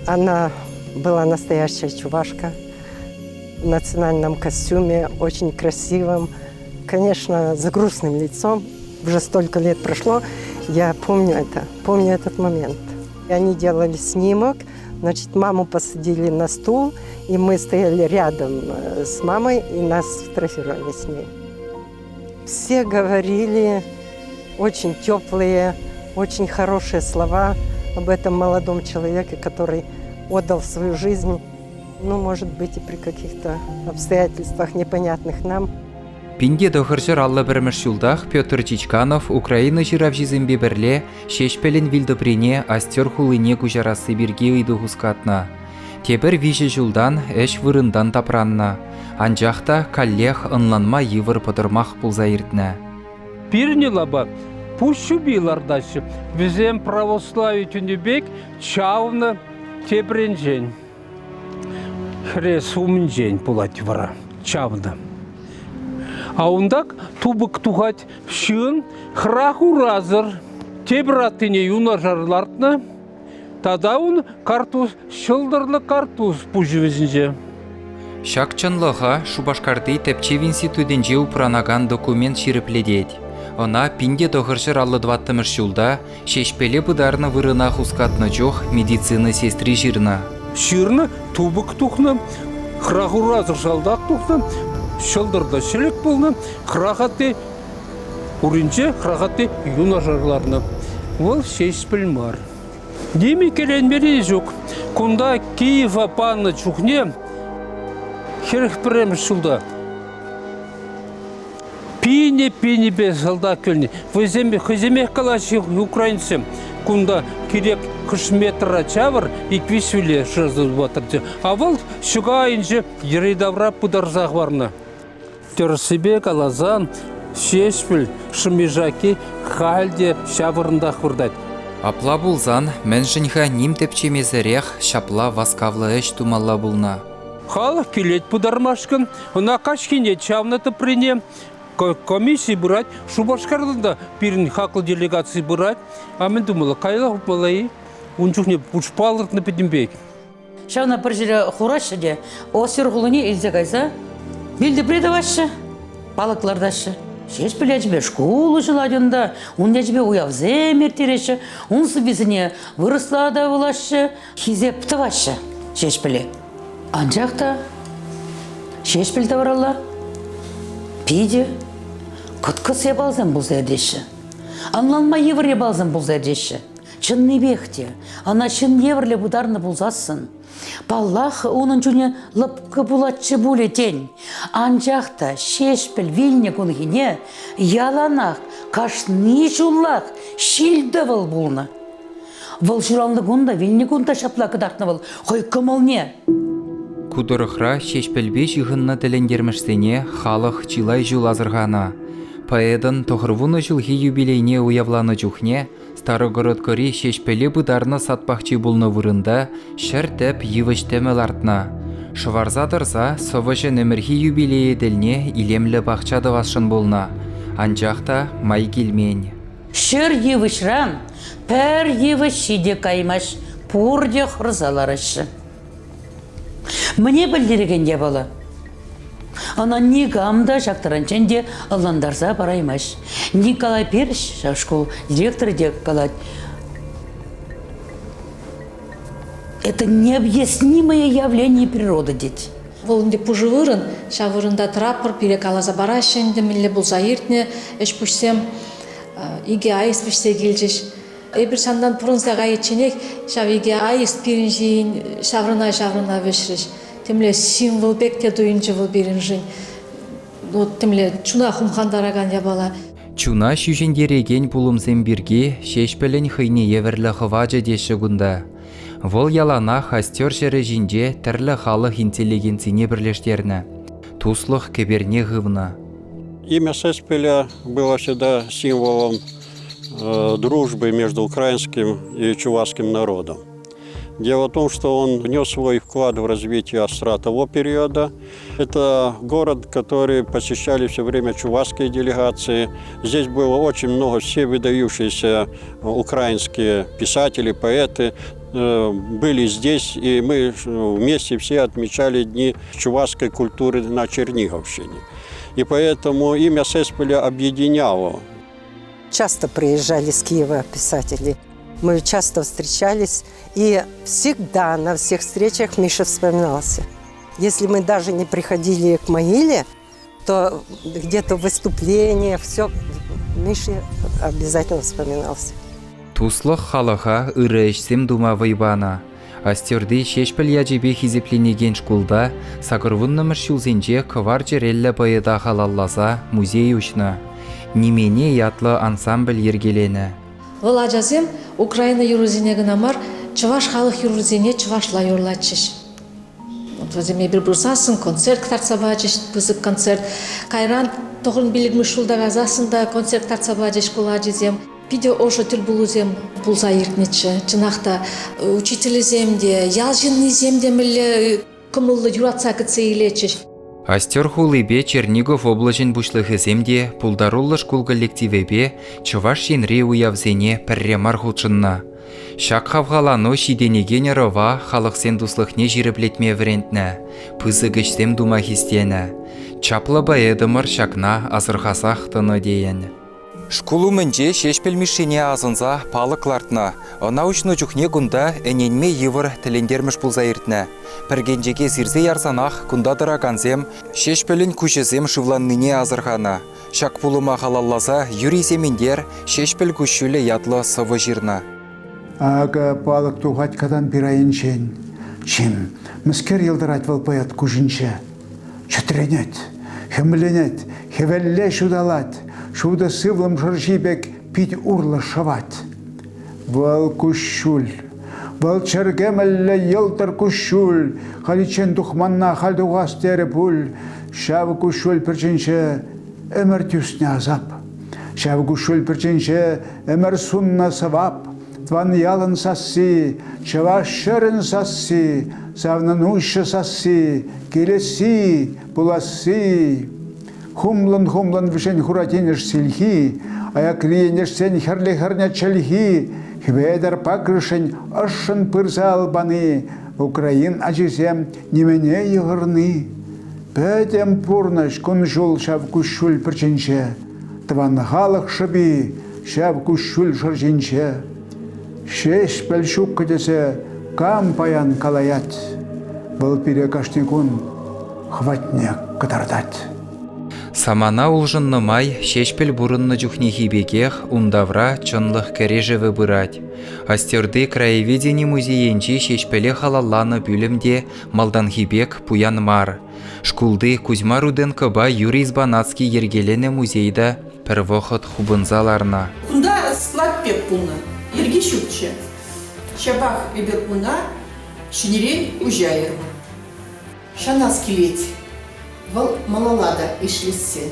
Она была настоящая чувашка в национальном костюме, очень красивом, конечно, с грустным лицом. Уже столько лет прошло, я помню это, помню этот момент. И они делали снимок, значит, маму посадили на стул, и мы стояли рядом э, с мамой, и нас сфотографировали с ней. Все говорили очень теплые, очень хорошие слова об этом молодом человеке, который отдал свою жизнь, ну, может быть, и при каких-то обстоятельствах непонятных нам. 1951 ҫултах Петр Чичканов Украина ҫыравҫисемпе пӗрле Ҫеҫпӗлӗн вилтӑприне Остер хулине куҫарасси пирки ыйту хускатнӑ. Тепӗр виҫӗ ҫултан ӗҫ вырӑнтан тапраннӑ. Анчах та каллех ӑнланма йывӑр пӑтӑрмах пулса иртнӗ. Пирӗн лапа пуҫ ҫупи лартаҫҫӗ. Вӗсем православи тӗнӗ пек чавнӑ тепринчен. Хӗрес умӗнчен пулать вара чавнӑ. А унта тупӑк тухать ҫын хӑрах урасӑр. Тепӗр аттине юнашар лартнӑ. Тата ун картуз ҫӑлтӑрлӑ картуз пуҫӗ вӗҫӗнче. Ҫак чӑнлӑха Шупашкарти тӗпчев институтӗнче упранакан документ ҫирӗплетет. Ӑна 1954 ҫулта Ҫеҫпӗле пытарнӑ вырӑна хускатнӑ чух медицина сестри ҫырнӑ. Ҫырнӑ, тупӑк тухнӑ, хӑрах урасӑр салтак тухнӑ, ҫӑлтӑрлӑ ҫӗлӗк пулнӑ, хӑрах атти уринче хӑрах атти юнашар ларнӑ. Вӑл Ҫеҫпӗл мар. Ним иккӗленмелли ҫук. Кунта Киева панӑ чухне 41-мӗш ҫулта Пинӗ-пинӗпе салтак килнӗ. Вӗсем хӑйсемех калаҫҫӗ украинцсем. Кунта кирек хӑш метра чавӑр, ик-виҫ виле шыраса тупаттӑр. А вӑл ҫӑка айӗнче йӗри-тавра пытарса хӑварнӑ. Тӗрӗссипе каласан, Ҫеҫпӗл шӑмми-шакки халь те ҫав вырӑнтах выртать. Апла пулсан мӗншӗн-ха ним тӗпчемесӗрех ҫапла васкавлӑ ӗҫ тумалла пулнӑ? Халӑх килет пытармашкӑн, ӑна каҫхине чавнӑ тӑприне комисси пырать. Шупашкартан та пирӗн хаклӑ делегаци пырать. А мӗн тумалла? Каялла хупмалла-и? Ун чухне пуш палӑртнӑ пӗтӗмпех. Ҫавна пӗр ҫӗре хураҫҫӗ те Остер хулине илсе кайса вилтӑпри тӑваҫҫӗ, палӑк лартаҫҫӗ. Ҫеҫпӗл ячӗпе шкул уҫӑлать унта, ун ячӗпе уявсем ирттереҫҫӗ, ун сӑввисене вырӑсла та вулаҫҫӗ, хисеп тӑваҫҫӗ Ҫеҫпӗле. Анчах та Ҫеҫпӗл тавралла питӗ кӑткӑс япаласем пулса иртеҫҫӗ. Ӑнланма йывӑр япаласем пулса иртеҫҫӗ. Чӑннипех те, ӑна ҫын евӗрлӗ пытарнӑ пулсассӑн, паллах, унӑн чунӗ лӑпкӑ пулатчӗ пулӗ тен. Анчах та Ҫеҫпӗл вилнӗ кунхине яланах, кашни ҫуллах ҫил-тӑвӑл пулнӑ. Вӑл ҫуралнӑ кун та, вилнӗ кун та ҫапла кӑтартнӑ вӑл хӑй кӑмӑлне. Ку тӑрӑхра Ҫеҫпӗлпе ҫыхӑннӑ тӗлӗнтермӗшсене халӑх чылай ҫул асӑрханӑ. Поэтӑн тӑхӑрвунӑ ҫулхи юбилейне уявланӑ чухне Старогородкӑри Ҫеҫпӗле пытарнӑ сад пахчи пулнӑ вырӑнта 100 тӗп йывӑҫ тӗмӗ лартнӑ. Шӑварса тӑрса сӑвӑҫӑн ӗмӗрхи юбилейӗ тӗлне илемлӗ пахча тӑвасшӑн пулнӑ. Анчах та май килмен. Ҫӗр йывӑҫран пӗр йывӑҫҫи те каймасть, пурте хӑрса лараҫҫӗ. Мӗне пӗлтерекен япала? Ӑна никам та ҫак таранччен те ӑнлантарса параймасть. Николай Перович, ҫав шкул директорӗ те калать, это необъяснимое явление природы тет. Вӑл ӗнтӗ пушӑ вырӑн, ҫав вырӑнта тӑратпӑр, пире каласа параҫҫӗ ӗнтӗ мӗнле пулса иртнӗ ӗҫ-пуҫсем. Икӗ аист вӗҫсе килчӗҫ. Эпир ҫантан пурӑнса кайичченех ҫав икӗ аист пирӗн ҫийӗн ҫаврӑна-ҫаврӑна вӗҫрӗҫ. Темле символ пек те туйӑнчӗ вӑл пирӗншӗн. Ну, темле чуна хумхантаракан япала. Чуна ҫӳҫентерекен пулӑмсем пирки Ҫеҫпӗлӗн хӑйне евӗрлӗ хӑвачӗ теҫҫӗ кунта. Вӑл яланах Остер ҫӗрӗ ҫинче тӗрлӗ халӑх интеллигенцине пӗрлештернӗ, туслӑх кӗперне хывнӑ. Имя Сеспеля было всегда символом дружбы между украинским и чувашским народом. Дело в том, что он внес свой вклад в развитие Остра того периода. Это город, который посещали все время чувашские делегации. Здесь было очень много все выдающиеся украинские писатели, поэты были здесь, и мы вместе все отмечали дни чувашской культуры на Черниговщине. И поэтому имя Сеспеля объединяло. Часто приезжали с Киева писатели. Мы часто встречались, и всегда на всех встречах Миша вспоминался. Если мы даже не приходили к могиле, то где-то выступление, все, Миша обязательно вспоминался. Туслӑх халӑха ырӑ ӗҫсем тума вӑй панӑ. Остерти Ҫеҫпӗл ячӗпе хисепленекен шкулта сакӑрвуннӑмӗш ҫулсенче кӑвар чӗреллӗ поэта халалласа музей уҫнӑ. Нимене ятлӑ ансамбль йӗркеленӗ. Вӑл ачасем Украина юррисене кӑна мар, чӑваш халӑх юррисене чӑвашла юрлатчӗҫ. Вот вӗсем эпир пырсассӑн концерт кӑтартса пачӗҫ, пысӑк концерт. Кайран тӑхӑн пиллӗкмӗш ҫулта кайсассӑн та концерт кӑтартса пачӗҫ шкул ачисем. Питӗ ӑшӑ тӗлпулусем пулса иртнӗччӗ. Чӑнах та, учителӗсем те, ял ҫыннисем те мӗнле кӑмӑллӑ юратса кӗтсе илетчӗҫ. Остер хулипе Чернигов облаҫӗн пуҫлӑхӗсем те пултаруллӑ шкул коллективӗпе Чӑваш Енри уявсене пӗрре мар хутшӑннӑ. Ҫак хавхалану ҫитӗнекен ӑрӑва халӑхсен туслӑхне ҫирӗплетме вӗрентнӗ, пысӑк ӗҫсем тума хистенӗ. Чаплӑ поэтӑмӑр ҫакна асӑрхасах тӑнӑ тейӗн. Шкул умӗнче Ҫеҫпӗл Мишшине асӑнса палӑк лартнӑ. Ӑна уҫнӑ чухне кунта ӗненме йывӑр тӗлӗнтермӗш пулса иртнӗ. Пӗркенчӗке сирсе ярсанах кунта тӑракансем Ҫеҫпӗлӗн куҫӗсем шывланнине асӑрханӑ. Ҫак пулӑма халалласа Юрий Сементер «Ҫеҫпӗл куҫҫулӗ» ятлӑ сӑвӑ ҫырнӑ. Акӑ палӑк тухать катанпир айӗнчен. Чим, мӗскер йӑлтӑрать вӑл поэт куҫӗнче? Чӗтренет, хӗмленет, хӗвелле ҫуталать, ҫутӑ сывлӑм шӑрҫи пек пит урлӑ шӑвать. Вӑл куҫҫуль. Вӑл чӗркемӗллӗ йӑлтӑр куҫҫуль, халиччен тухманна халь тухас терӗ пуль. Ҫав куҫҫуль пӗрчинче. ӗмӗр тӳснӗ асап. Ҫав куҫҫуль пӗрчинче ӗмӗр суннӑ сӑвап, тӑван ялӑн сасси, чӑваш ҫӗрӗн сасси, савнӑн уҫӑ сасси, килесси, пуласси. Хумлӑн-хумлӑн вӗҫен хура тинӗс силхи, аякри ентешсен хӗрлӗ-хӗрнӗ чӗлхи, Хӗветӗр Пакрышӗн ӑшшӑн пырса алпани, Украин ачисем нимене йыхӑрни. Пӗтӗм пурнӑҫ кун-ҫул ҫав куҫҫуль пӗрчинче, тӑван халӑх шӑпи ҫав куҫҫуль шӑрҫинче. Ҫеҫпӗл ҫуккӑ тесе кам паян калаять, вӑл пире кашни кун хӑватне кӑтартать. Самана улшӑннӑ май Ҫеҫпӗл пурӑннӑ чухнехи пекех ун тавра чӑнлӑх кӗрешӗвӗ пырать. Остерти краеведени музейӗнчи Ҫеҫпӗле халалланӑ пӳлӗм те малтанхи пек пуян мар. Шкулти Кузьма Руденкопа Юрий Збанацкий йӗркеленӗ музей та пӗр вӑхӑт хупӑнса ларнӑ. Кунта склад пек пулнӑ. Йӗрки ҫукчӗ. Ҫапах эпир куна ҫӗнӗрен уҫайрӑмӑр. Шанас килет, вӑл малалла та ӗҫлессе.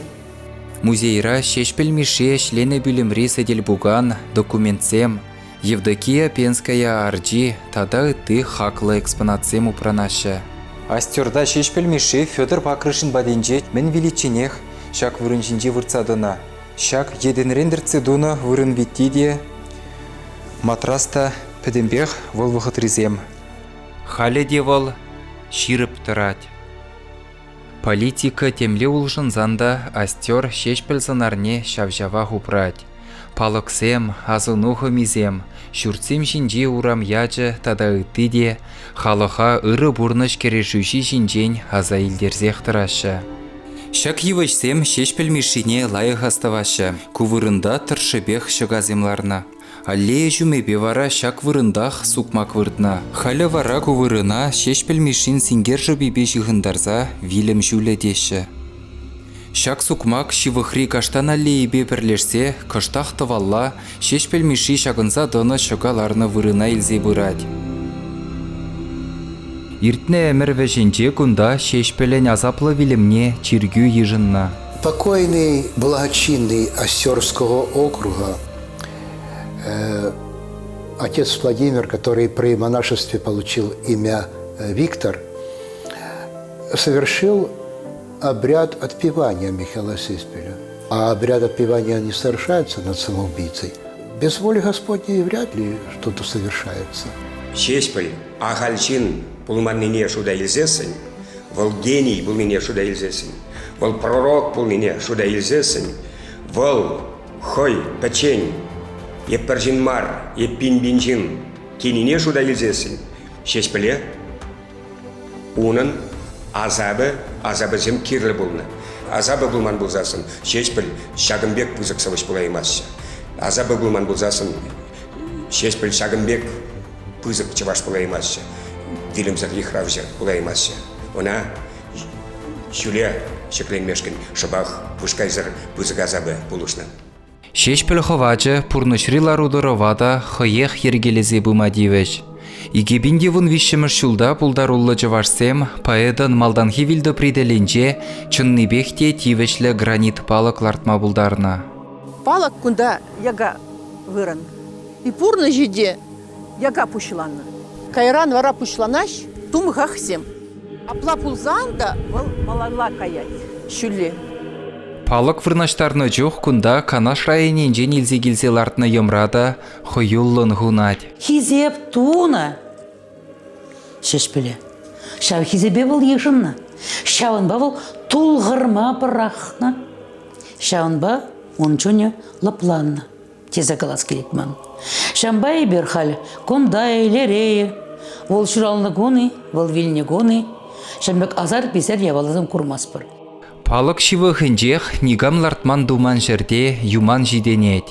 Музейра Ҫеҫпӗл Мишши ӗҫленӗ пӳлӗмри сӗтел-пукан, документсем, Евдокия Пенская арчи тата ытти хаклӑ экспонатсем упранаҫҫӗ. Остерта Ҫеҫпӗл Мишши Федор Пакрышин патӗнче мӗн виличченех ҫак вырӑн ҫинче выртса тӑнӑ. Ҫак йӗтӗнрен тӗртсе тунӑ вырӑн витти те, матрас та пӗтӗмпех вӑл вӑхӑтрисем. Халӗ те вӑл ҫирӗп тӑрать. Политика темле улшӑнсан та Остер Ҫеҫпӗл сӑнарне ҫав-ҫавах упрать. Палӑксем, асӑну хӑмисем, ҫуртсем ҫинчи урам ячӗ тата ытти те халӑха ырӑ пурнӑҫ кӗрешӳҫи ҫинчен аса илтерсех тӑраҫҫӗ. Ҫак йывӑҫсем Ҫеҫпӗл Мишшине лайӑх астӑваҫҫӗ. Ку вырӑнта тӑршшӗпех ҫӑкасем ларнӑ. Аллея ҫумӗпе вара ҫак вырӑнтах сукмак выртнӑ. Халӗ вара ку вырӑна Ҫеҫпӗл Мишшин синкер шӑпипе ҫыхӑнтарса вилӗм ҫулӗ теҫҫӗ. Ҫак сукмак ҫывӑхри каштан аллейипе пӗрлешсе кӑштах тӑвалла Ҫеҫпӗл Мишши ҫакӑнса тӑнӑ ҫӑка ларнӑ вырӑна илсе пырать. Иртнӗ ӗмӗр вӗҫӗнче кунта Ҫеҫпӗлӗн асаплӑ вилӗмне чиркӳ йышӑннӑ. Покойный благочинный Остерского округа отец Владимир, который при монашестве получил имя Виктор, совершил обряд отпевания Михаила Сеспеля. А обряд отпевания не совершается над самоубийцей. Без воли Господней вряд ли что-то совершается. Ҫеҫпӗл ахаль ҫын пулманнине шута илсессӗн, вӑл гений пулнине шута илсессӗн, вӑл пророк пулнине шута илсессӗн, вӑл хӑй пӗччен е пӗр ҫын мар, е пин-пин ҫын тенине шута илсессӗн Ҫеҫпӗле унӑн асапӗ, асапӗсем кирлӗ пулнӑ. Асапӗ пулман пулсассӑн Ҫеҫпӗл ҫакӑн пек пысӑк сӑвӑҫ пулаймастчӗ. Асапӗ пулман пулсассӑн Ҫеҫпӗл ҫакӑн пек пысӑк чӑваш пулаймастчӗ, вилӗмсӗр йыхравҫӑ пулаймастчӗ. Ӑна ҫӳле ҫӗкленмешкӗн шӑпах вышкайсӑр пысӑк асапӗ пулӑшнӑ. Ҫеҫпӗл хӑвачӗ пурнӑҫри лару-тӑрӑва та хӑех йӗркелесе пыма тивӗҫ. 2013 ҫулта пултаруллӑ чӑвашсем поэтӑн малтанхи вилтӑпри тӗлӗнче чӑннипех те тивӗҫлӗ гранит палӑк лартма пултарнӑ. Палӑк кунта яка вырӑн. И пурнӑҫӗ те яка пуҫланнӑ. Кайран вара пуҫланаҫ тумхахсем. Апла пулсан та вӑл малалла каять ҫӳле. Палӑк вырнаҫтарнӑ чух кунта Канаш районӗнчен илсе килсе лартнӑ йӑмра та хӑюллӑн хунать. Хисеп тунӑ Ҫеҫпӗле. Ҫав хисепе вӑл йышӑннӑ. Ҫавӑнпа вӑл тулхӑрма пӑрахнӑ. Ҫавӑнпа ун чунӗ лӑпланнӑ. тесе калас килет ман. Ҫавӑнпа эпир халь кунта-и, лере-и, вӑл ҫуралнӑ кун-и, вӑл вилнӗ кун-и, ҫавӑн пек асар-писер япаласем курмастпӑр. Палӑк ҫывӑхӗнчех никам лартман-туман ҫӗрте юман ҫитӗнет.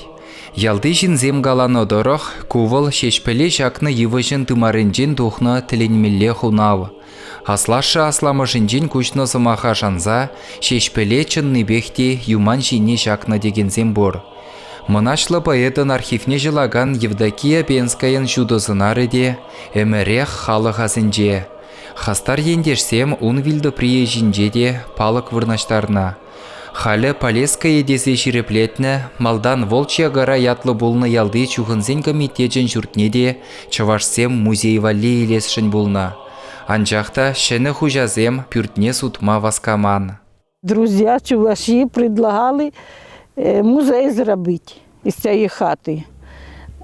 Ялти ҫынсем каланӑ тӑрӑх, ку вӑл Ҫеҫпӗле ҫакнӑ йывӑҫӑн тымарӗнчен тухнӑ тӗлӗнмелле хунав. Аслашшӗ-асламӑшӗнчен куҫнӑ сӑмаха шанса Ҫеҫпӗле чӑннипех те юман ҫине ҫакнӑ текенсем пур. Мӑнаҫлӑ поэтӑн архивне ҫӑлакан Евдокия Пенскаян ҫутӑ сӑнарӗ те ӗмӗрех халӑх асӗнче. Хастар ентешсем ун вилтӑприйӗ ҫинче те палӑк вырнаҫтарнӑ. Халӗ Полесское тесе ҫирӗплетнӗ, малтан Волчья гора ятлӑ пулнӑ ялти чухӑнсен комитечӗн ҫуртне те чӑвашсем музей валли илесшӗн пулнӑ. Анчах та ҫӗнӗ хуҫасем пӳртне сутма васкаман. Друзья чуваши предлагали музей зробити із цієї хати.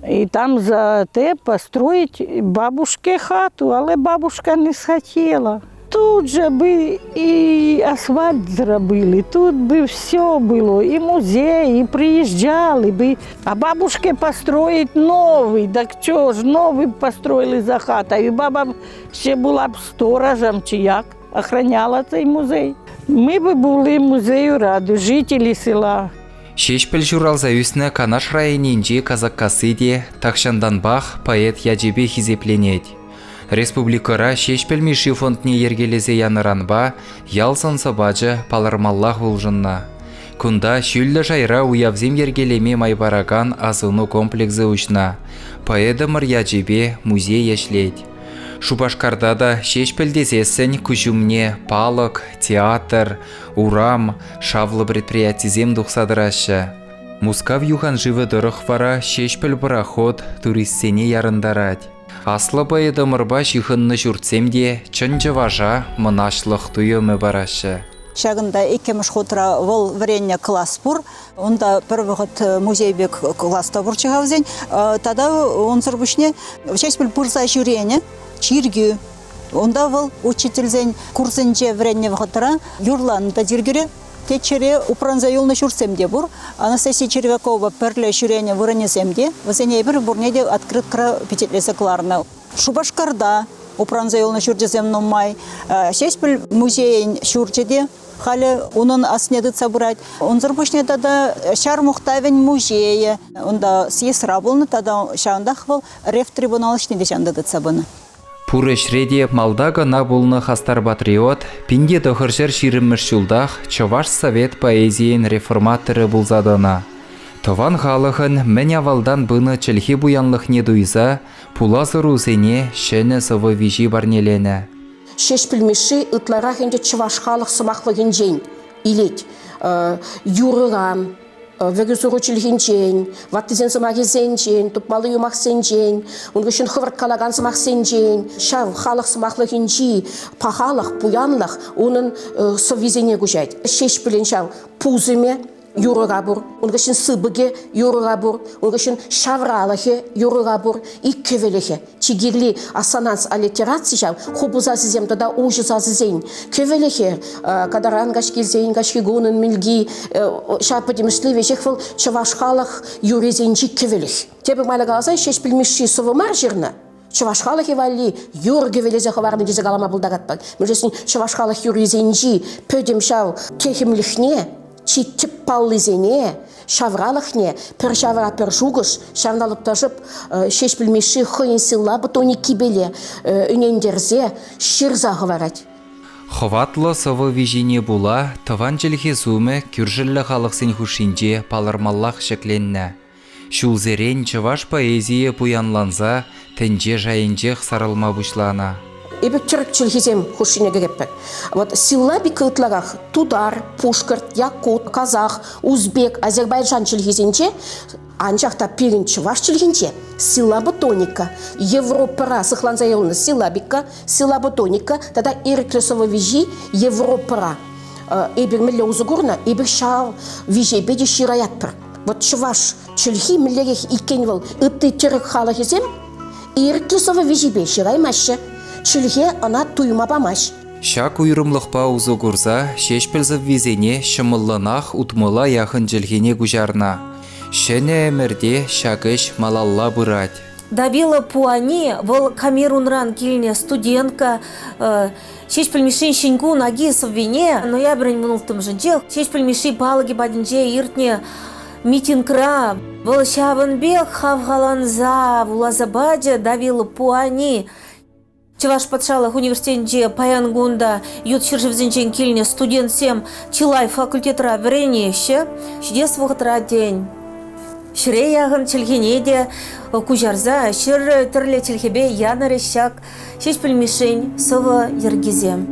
І там за те построить бабушке хату, але бабушка не схотіла. Тут же би і асфальт зробили, тут би все було, і музей, і приїжджали би. А бабушке построить новий, так чого ж новий построили за хатою. І баба ще була б сторожем чи як, охраняла цей музей. Ми би були музею раді, жителі села. Ҫеҫпӗл ҫуралса ӳснӗ Канаш районӗнчи Касаккасси те тахҫантанпах поэт ячӗпе хисепленет. Республикӑра Ҫеҫпӗл Мишши фондне йӗркелесе янӑранпа ял сӑн-сӑпачӗ палӑрмаллах улшӑннӑ. Кунта ҫӳллӗ шайра уявсем йӗркелеме май паракан асӑну комплексӗ уҫнӑ. Поэтӑмӑр ячӗпе музей ӗҫлет. Шупашкарта та Ҫеҫпӗл тесессӗн куҫ умне палӑк, театр, урам, шавлӑ предприятисем тухса тӑраҫҫӗ. Мускав юханшывӗ тӑрӑх вара Ҫеҫпӗл пӑрахут туристсене ярӑнтарать. Аслӑ поэтӑмӑрпа ҫыхӑннӑ ҫуртсем те чӑн чӑваша мӑнаҫлӑх туйӑмӗ параҫҫӗ. Ҫакӑнта иккӗмӗш хутра вӑл вӗреннӗ класс пур. Унта пӗр вӑхӑт музей пек класс та пурччӗ-ха вӗсен. Тата унсӑр пуҫне Ҫеҫпӗл пырса ҫӳренӗ чиркӳ. Унта вӑл учительсен курсӗнче вӗреннӗ вӑхӑтра юрланӑ та чиркӳре. Теччӗре упранса юлнӑ ҫуртсем те пур. Анастасия Червякова пӗрле ҫӳренӗ вырӑнӗсем те. Вӗсене эпир пурне те открыткӑра пичетлесе кӑларнӑ. Шупашкарта упранса юлнӑ ҫурчӗсем нумай. Ҫеҫпӗл музейӗн ҫурчӗ те халӗ унӑн асне тытса пырать. Унсӑр пуҫне тата ҫар мухтавӗн музейӗ. Унта съездра пулнӑ тата ҫавӑнтах вӑл рефтрибунал ӗҫне те ҫавӑнта тытса пынӑ. Пур ӗҫре те малта кӑна пулнӑ хастар патриот 1920-мӗш ҫултах чӑваш совет поэзийӗн реформаторӗ пулса тӑнӑ. Тӑван халӑхӑн мӗн авалтан пынӑ чӗлхе пуянлӑхне туйса пулас ӑрусене ҫӗнӗ сӑвӑ виҫи парнеленӗ. Ҫеҫпӗл Мишши ытларах ӗнтӗ чӑваш халӑх сӑмахлӑхӗнчен илет. Юрӑран, вӗрӳ-суру чӗлхинчен, ваттисен сӑмахӗсенчен, тупмалли юмахсенчен, ун хыҫҫӑн хӑвӑрт калакан сӑмахсенчен, ҫав халӑх сӑмахлӑхӗнчи пахалӑх, пуянлӑх унӑн сӑввисене куҫать. Ҫеҫпӗлӗн ҫав пусӑмӗ юрӑра пур, ун хыҫҫӑн сыпӑкӗ юрӑра пур, ун хыҫҫӑн ҫавралӑхӗ юрӑра пур, иккӗвӗлӗхӗ. Чи кирли ассонанс аллитераци ҫав хупӑ сасӑсем тата уҫӑ сасӑсен кӗвӗлӗхӗ, катаран каҫ килсен каҫхи кунӑн мӗлки, ҫав пӗтӗмӗшле веҫех вӑл чӑваш халӑх юррисенчи кӗвӗлӗх. Тепӗр майлӑ каласан Ҫеҫпӗл Мишши сӑвӑ мар ҫырнӑ, чӑваш халӑхӗ валли юр кӗвӗлесе хӑварнӑ тесе калама пултаратпӑр. Мӗншӗн чӑваш халӑх юррисенчи пӗтӗм ҫав техӗмлӗхне, чи тӗп паллисене, ҫавралӑхне пӗр ҫавра пӗр шухӑш, ҫавна лӑпташӑп Ҫеҫпӗл Мишши хӑйӗн силлабы тониккипеле ӗнентерсе ҫырса хӑварать. Хӑватлӑ сӑвӑ виҫине пула тӑван чӗлхе сумӗ кӳршӗллӗ халӑхсен хушшинче палӑрмаллах ҫӗкленнӗ. Ҫулсерен чӑваш поэзийӗ пуянланса тӗнче шайӗнчех сарӑлма пуҫланӑ. Эпир тӗрӗк чӗлхисем хушшине кӗретпӗр. Вот силлабика ытларах тутар, пушкӑрт, якут, казах, узбек, азербайджан чӗлхисенче, анчах та пирӗн чӑваш чӗлхинче силлаботоника, Европӑра сыхланса юлнӑ силлабика, силлаботоника тата ирӗклӗ сӑвӑ виҫи Европӑра. Эпир мӗнле усӑ курнӑ, эпир ҫав виҫепе те ҫыраятпӑр. Вот чӑваш чӗлхи мӗнлерех иккен вӑл ытти тӗрӗк халӑхӗсем ирӗклӗ сӑвӑ виҫипе ҫыраймаҫҫӗ. Чӗлхе ӑна туйма памасть. Ҫак уйрӑмлӑхпа усӑ курса Ҫеҫпӗл сӑввисене ҫӑмӑллӑнах утмӑла яхӑн чӗлхене куҫарнӑ. Ҫӗнӗ ӗмӗрте ҫак ӗҫ малалла пырать. Давила Пуани вӑл Камерунран килнӗ студентка. Ҫеҫпӗл Мишшин Ҫӗн кун аки сӑввине ноябрӗн вунулттӑмӗшӗнче Ҫеҫпӗл Мишши палӑкӗ патӗнче иртнӗ митингра вӑл ҫавӑн пек хавхаланса вуласа пачӗ Давила Пуани. Чӑваш патшалӑх университетӗнче паян кун та ют ҫӗршывсенчен килнӗ студентсем чылай факультетра вӗренеҫҫӗ. Ҫитес вӑхӑтра, тен, ҫӗре яхӑн чӗлхене те куҫарса ҫӗр тӗрлӗ чӗлхепе янӑрӗҫ ҫак Ҫеҫпӗл Мишшин сӑвӑ йӗркисем.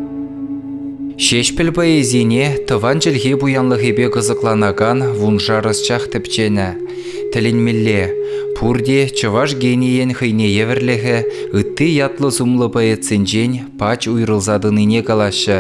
Ҫеҫпӗл поэзине тӑван чӗлхе пуянлӑхӗпе кӑсӑкланакан вуншар ӑсчах тӗпченӗ. Тӗлӗнмелле, пурте чӑваш генийӗн хӑйне евӗрлӗхӗ ытти ятлӑ-сумлӑ поэтсенчен пач уйрӑлса тӑнине калаҫҫӗ.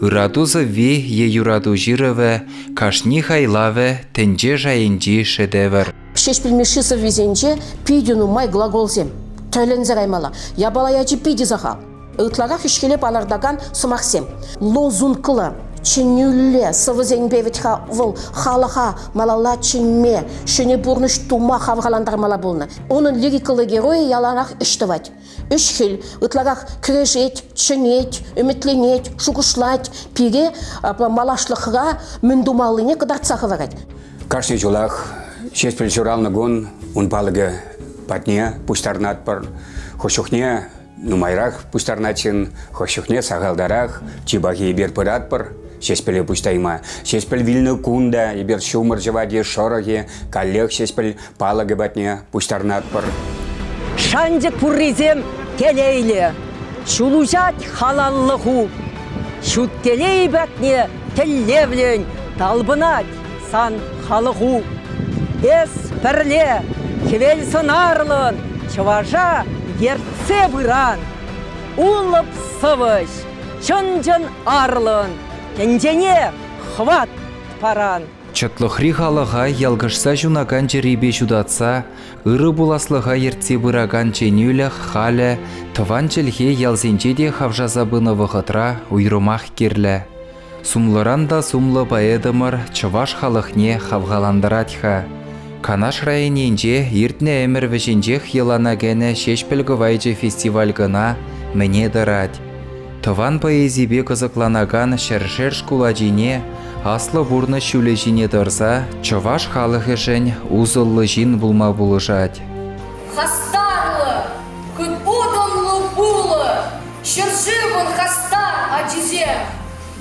Ырату сӑвви е юрату ҫырӑвӗ кашни хайлавӗ тӗнче шайӗнчи шедевр. Ҫеҫпӗл Мишши сӑввисенче питӗ нумай глаголсем. Тӗлӗнсе каймалла. Япала ячӗ питӗ сахал. Ытларах ӗҫхӗле палӑртакан сӑмахсем. Лозунглӑ, чӗнӳлле сӑвӑсемпе вӗт-ха вӑл халӑха малалла чӗнме, ҫӗнӗ пурнӑҫ тума хавхалантармалла пулнӑ. Унӑн лирикӑллӑ геройӗ яланах ӗҫ тӑвать. Ӗҫ-хӗл ытларах кӗрешет, чӗнет, ӗмӗтленет, шухӑшлать, пире малашлӑхра мӗн тумаллине кӑтартса хӑварать. Кашни ҫулах Ҫеҫпӗл ҫуралнӑ кун ун палӑкӗ патне пуҫтарӑнатпӑр. Хӑш чухне нумайрах пуҫтарӑнать ҫын, хӑш чухне сахалтарах. Чи пахи эпир пыратпӑр Ҫеҫпӗле пуҫтайма. Ҫеҫпӗл вилнӗ кун та эпир ҫумӑр ҫӑвать-и, шӑрӑх-и, каллех Ҫеҫпӗл палӑкӗ патне пуҫтарӑнатпӑр. Шанчӑк пуррисем телейлӗ, ҫул уҫать халаллӑху. Ҫут телей патне тӗллевлӗн талпӑнать сан халӑху. Эс пӗрле хӗвел сӑнарлӑн чӑваша ертсе пыран. Улӑп сӑвӑҫ, чӑн-чӑн арлӑн, тӗнчене хӑват паран. Чӑтлӑхри халӑха ялкӑшса ҫунакан чӗрипе ҫутатса, ырӑ пуласлӑха ертсе пыракан чӗнӳлӗх халӗ тӑван чӗлхе ялсенче те хавшаса пынӑ вӑхӑтра уйрӑмах кирлӗ. Сумлӑран та сумлӑ поэтӑмӑр чӑваш халӑхне хавхалантарать-ха. Канаш районӗнче иртнӗ ӗмӗр вӗҫӗнчех йӑлана кӗнӗ Ҫеҫпӗл кӑвайчӗ фестиваль кӑна мӗне тӑрать. Тӑван поэзипе кӑсӑкланакан ҫӗршер шкул ачине аслӑ пурнӑҫ ҫулӗ ҫине тӑрса чӑваш халӑхӗшӗн усӑллӑ ҫын пулма пулӑшать. Хастарлӑ, хыт утӑмлӑ пулӑ, ҫӗршывӑн хастар ачисем,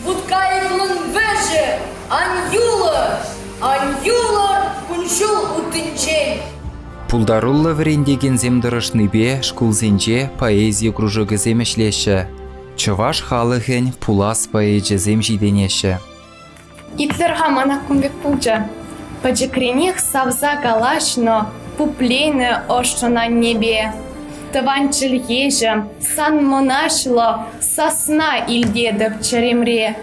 вут-кайӑклӑн вӗҫӗ, ан юлӑр, ан юлӑр кун-ҫул уттинчен. Пултаруллӑ вӗрентекенсем тӑрӑшнипе шкулсенче поэзи кружокӗсем ӗҫлеҫҫӗ, чӑваш халӑхӗн пулас поэчӗсем ҫитӗнеҫҫӗ. Итлӗр-ха мана кун пек пулчӗ. Пӗчӗкренех савса калаҫнӑ, пупленӗ ӑшшӑн аннепе. Тӑван чӗлхеҫӗм, сан мӑнаҫлӑ сасна илтетӗп чӗремре.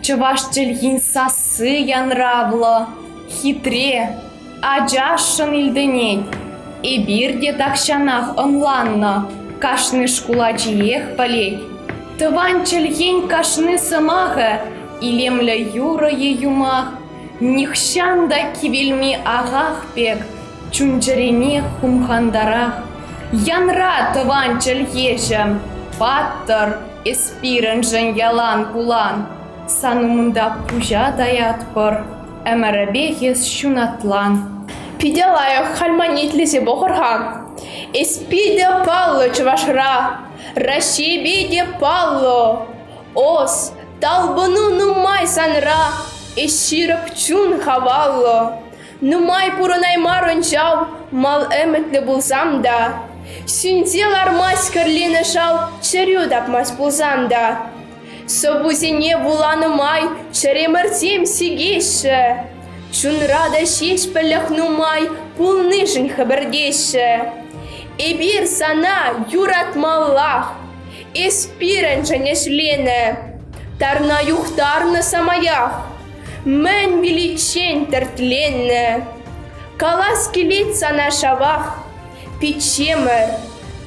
Чӑваш чӗлхин сасси янравлӑ, хитре, Ачашшӑн илтӗнет. Эпир те тахҫанах ӑнланнӑ, кашни шкул ачиех пӗлет. Тӑван чӗлхен кашни сӑмахӗ илемлӗ юрӑ е юмах, нихҫан та кивелми ахах пек чун-чӗрене хумхантарах. Янра, тӑван чӗлхеҫӗм, паттӑр, эс пирӗншӗн ялан пулан. Сан умӑнта пуҫа таятпӑр. Ӗмӗрӗпех эс ҫунатлан. Питӗ лайӑх, халь ман итлесе пӑхӑр-ха. Эс питӗ паллӑ чӑвашра, Раҫҫейпе те паллӑ. Ос, талпӑну нумай санра, эс ҫирӗп чун хаваллӑ. Нумай пурӑнаймарӑн ҫав, мал ӗмӗтлӗ пулсан та. Сӳнсе лармасть кӗрленӗ шав, чӗрӳ тапмасть пулсан та. Сӑввусене вуланӑ май чӗремӗрсем сикеҫҫӗ. Чунра та ҫеҫпӗллӗх нумай пулнишӗн хӗпӗртеҫҫӗ. Эпир сана юратмаллах, эс пирӗншӗн ӗҫленӗ. Тарна юхтарнӑ самаях, мӗн виличчен тертленнӗ. Калас килет сана ҫавах, пиччемӗр,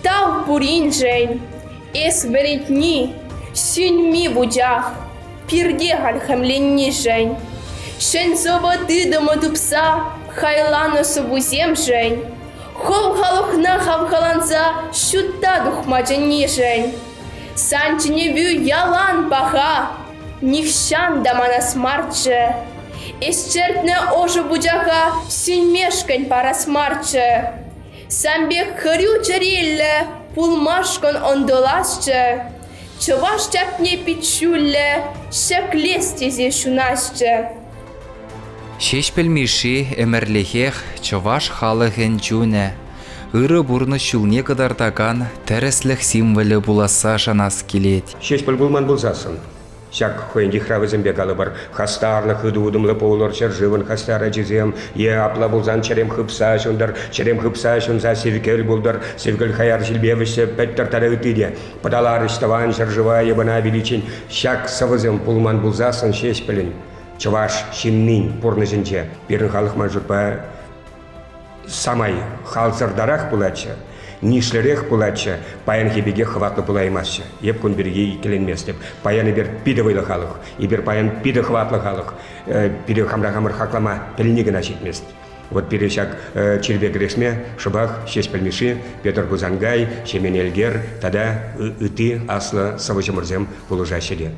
тав пуриншӗн. Эс вӗрентни, сӳнми вучах, пирте халь хӗмленнишӗн. Ҫӗн сӑвӑ тытӑмӗ тупса хайланӑ сӑввусемшӗн, хӑв халӑхна хавхаланса ҫутта тухма чӗннишӗн. Сан чӗнӗвӳ ялан паха, нихҫан та манас марччӗ. Эс чӗртнӗ ӑшӑ вучаха сӳнмешкӗн парас марччӗ. Сан пек хӗрӳ чӗреллӗ пулмашкӑн ӑнтӑласчӗ, чӑваш чапне пит ҫӳллӗ ҫӗклес тесе ҫунасчӗ. Ҫеҫпӗл Мишши ӗмӗрлӗхех чӑваш халӑхӗн чунӗ, ырӑ пурнӑҫ ҫулне кӑтартакан тӗрӗслӗх символӗ пуласса шанас килет. Ҫеҫпӗл пулман пулсассӑн. Ҫак хӑйӗн йыхравӗсемпе калӑпӑр, хастарлӑ, хытӑ утӑмлӑ пулӑр, ҫӗршывӑн хастар ачисем, е апла пулсан чӗрем хыпса ҫунтӑр, чӗрем хыпса ҫунса сивкӗл пултӑр, сивкӗл хаяр ҫилпе вӗҫсе пӗттӗр тата ытти те. Пӑталарӗҫ тӑван ҫӗршыва йӑпана виличчен ҫак сӑвӑсем пулман пулсассӑн ҫеҫ пӗлӗн. Чӑваш ҫыннин пурнӑҫӗнче пирӗн халӑх ман шутпа самай халсӑртарах пулатчӗ, нишлӗрех пулатчӗ, паянхи пекех хӑватлӑ пулаймастчӗ. Эп кун пирки иккӗленместӗп. Паян эпир питӗ вӑйлӑ халӑх, эпир паян питӗ хӑватлӑ халӑх. Пире хамра хамӑр хаклама пӗлни кӑна ҫитмест. Вот пире ҫак чирпе кӗрешме шӑпах Ҫеҫпӗл Мишши, Петр Хусанкай, Ҫемен Элкер тата ытти аслӑ сӑвӑҫӑмӑрсем пулӑшаҫҫӗ те.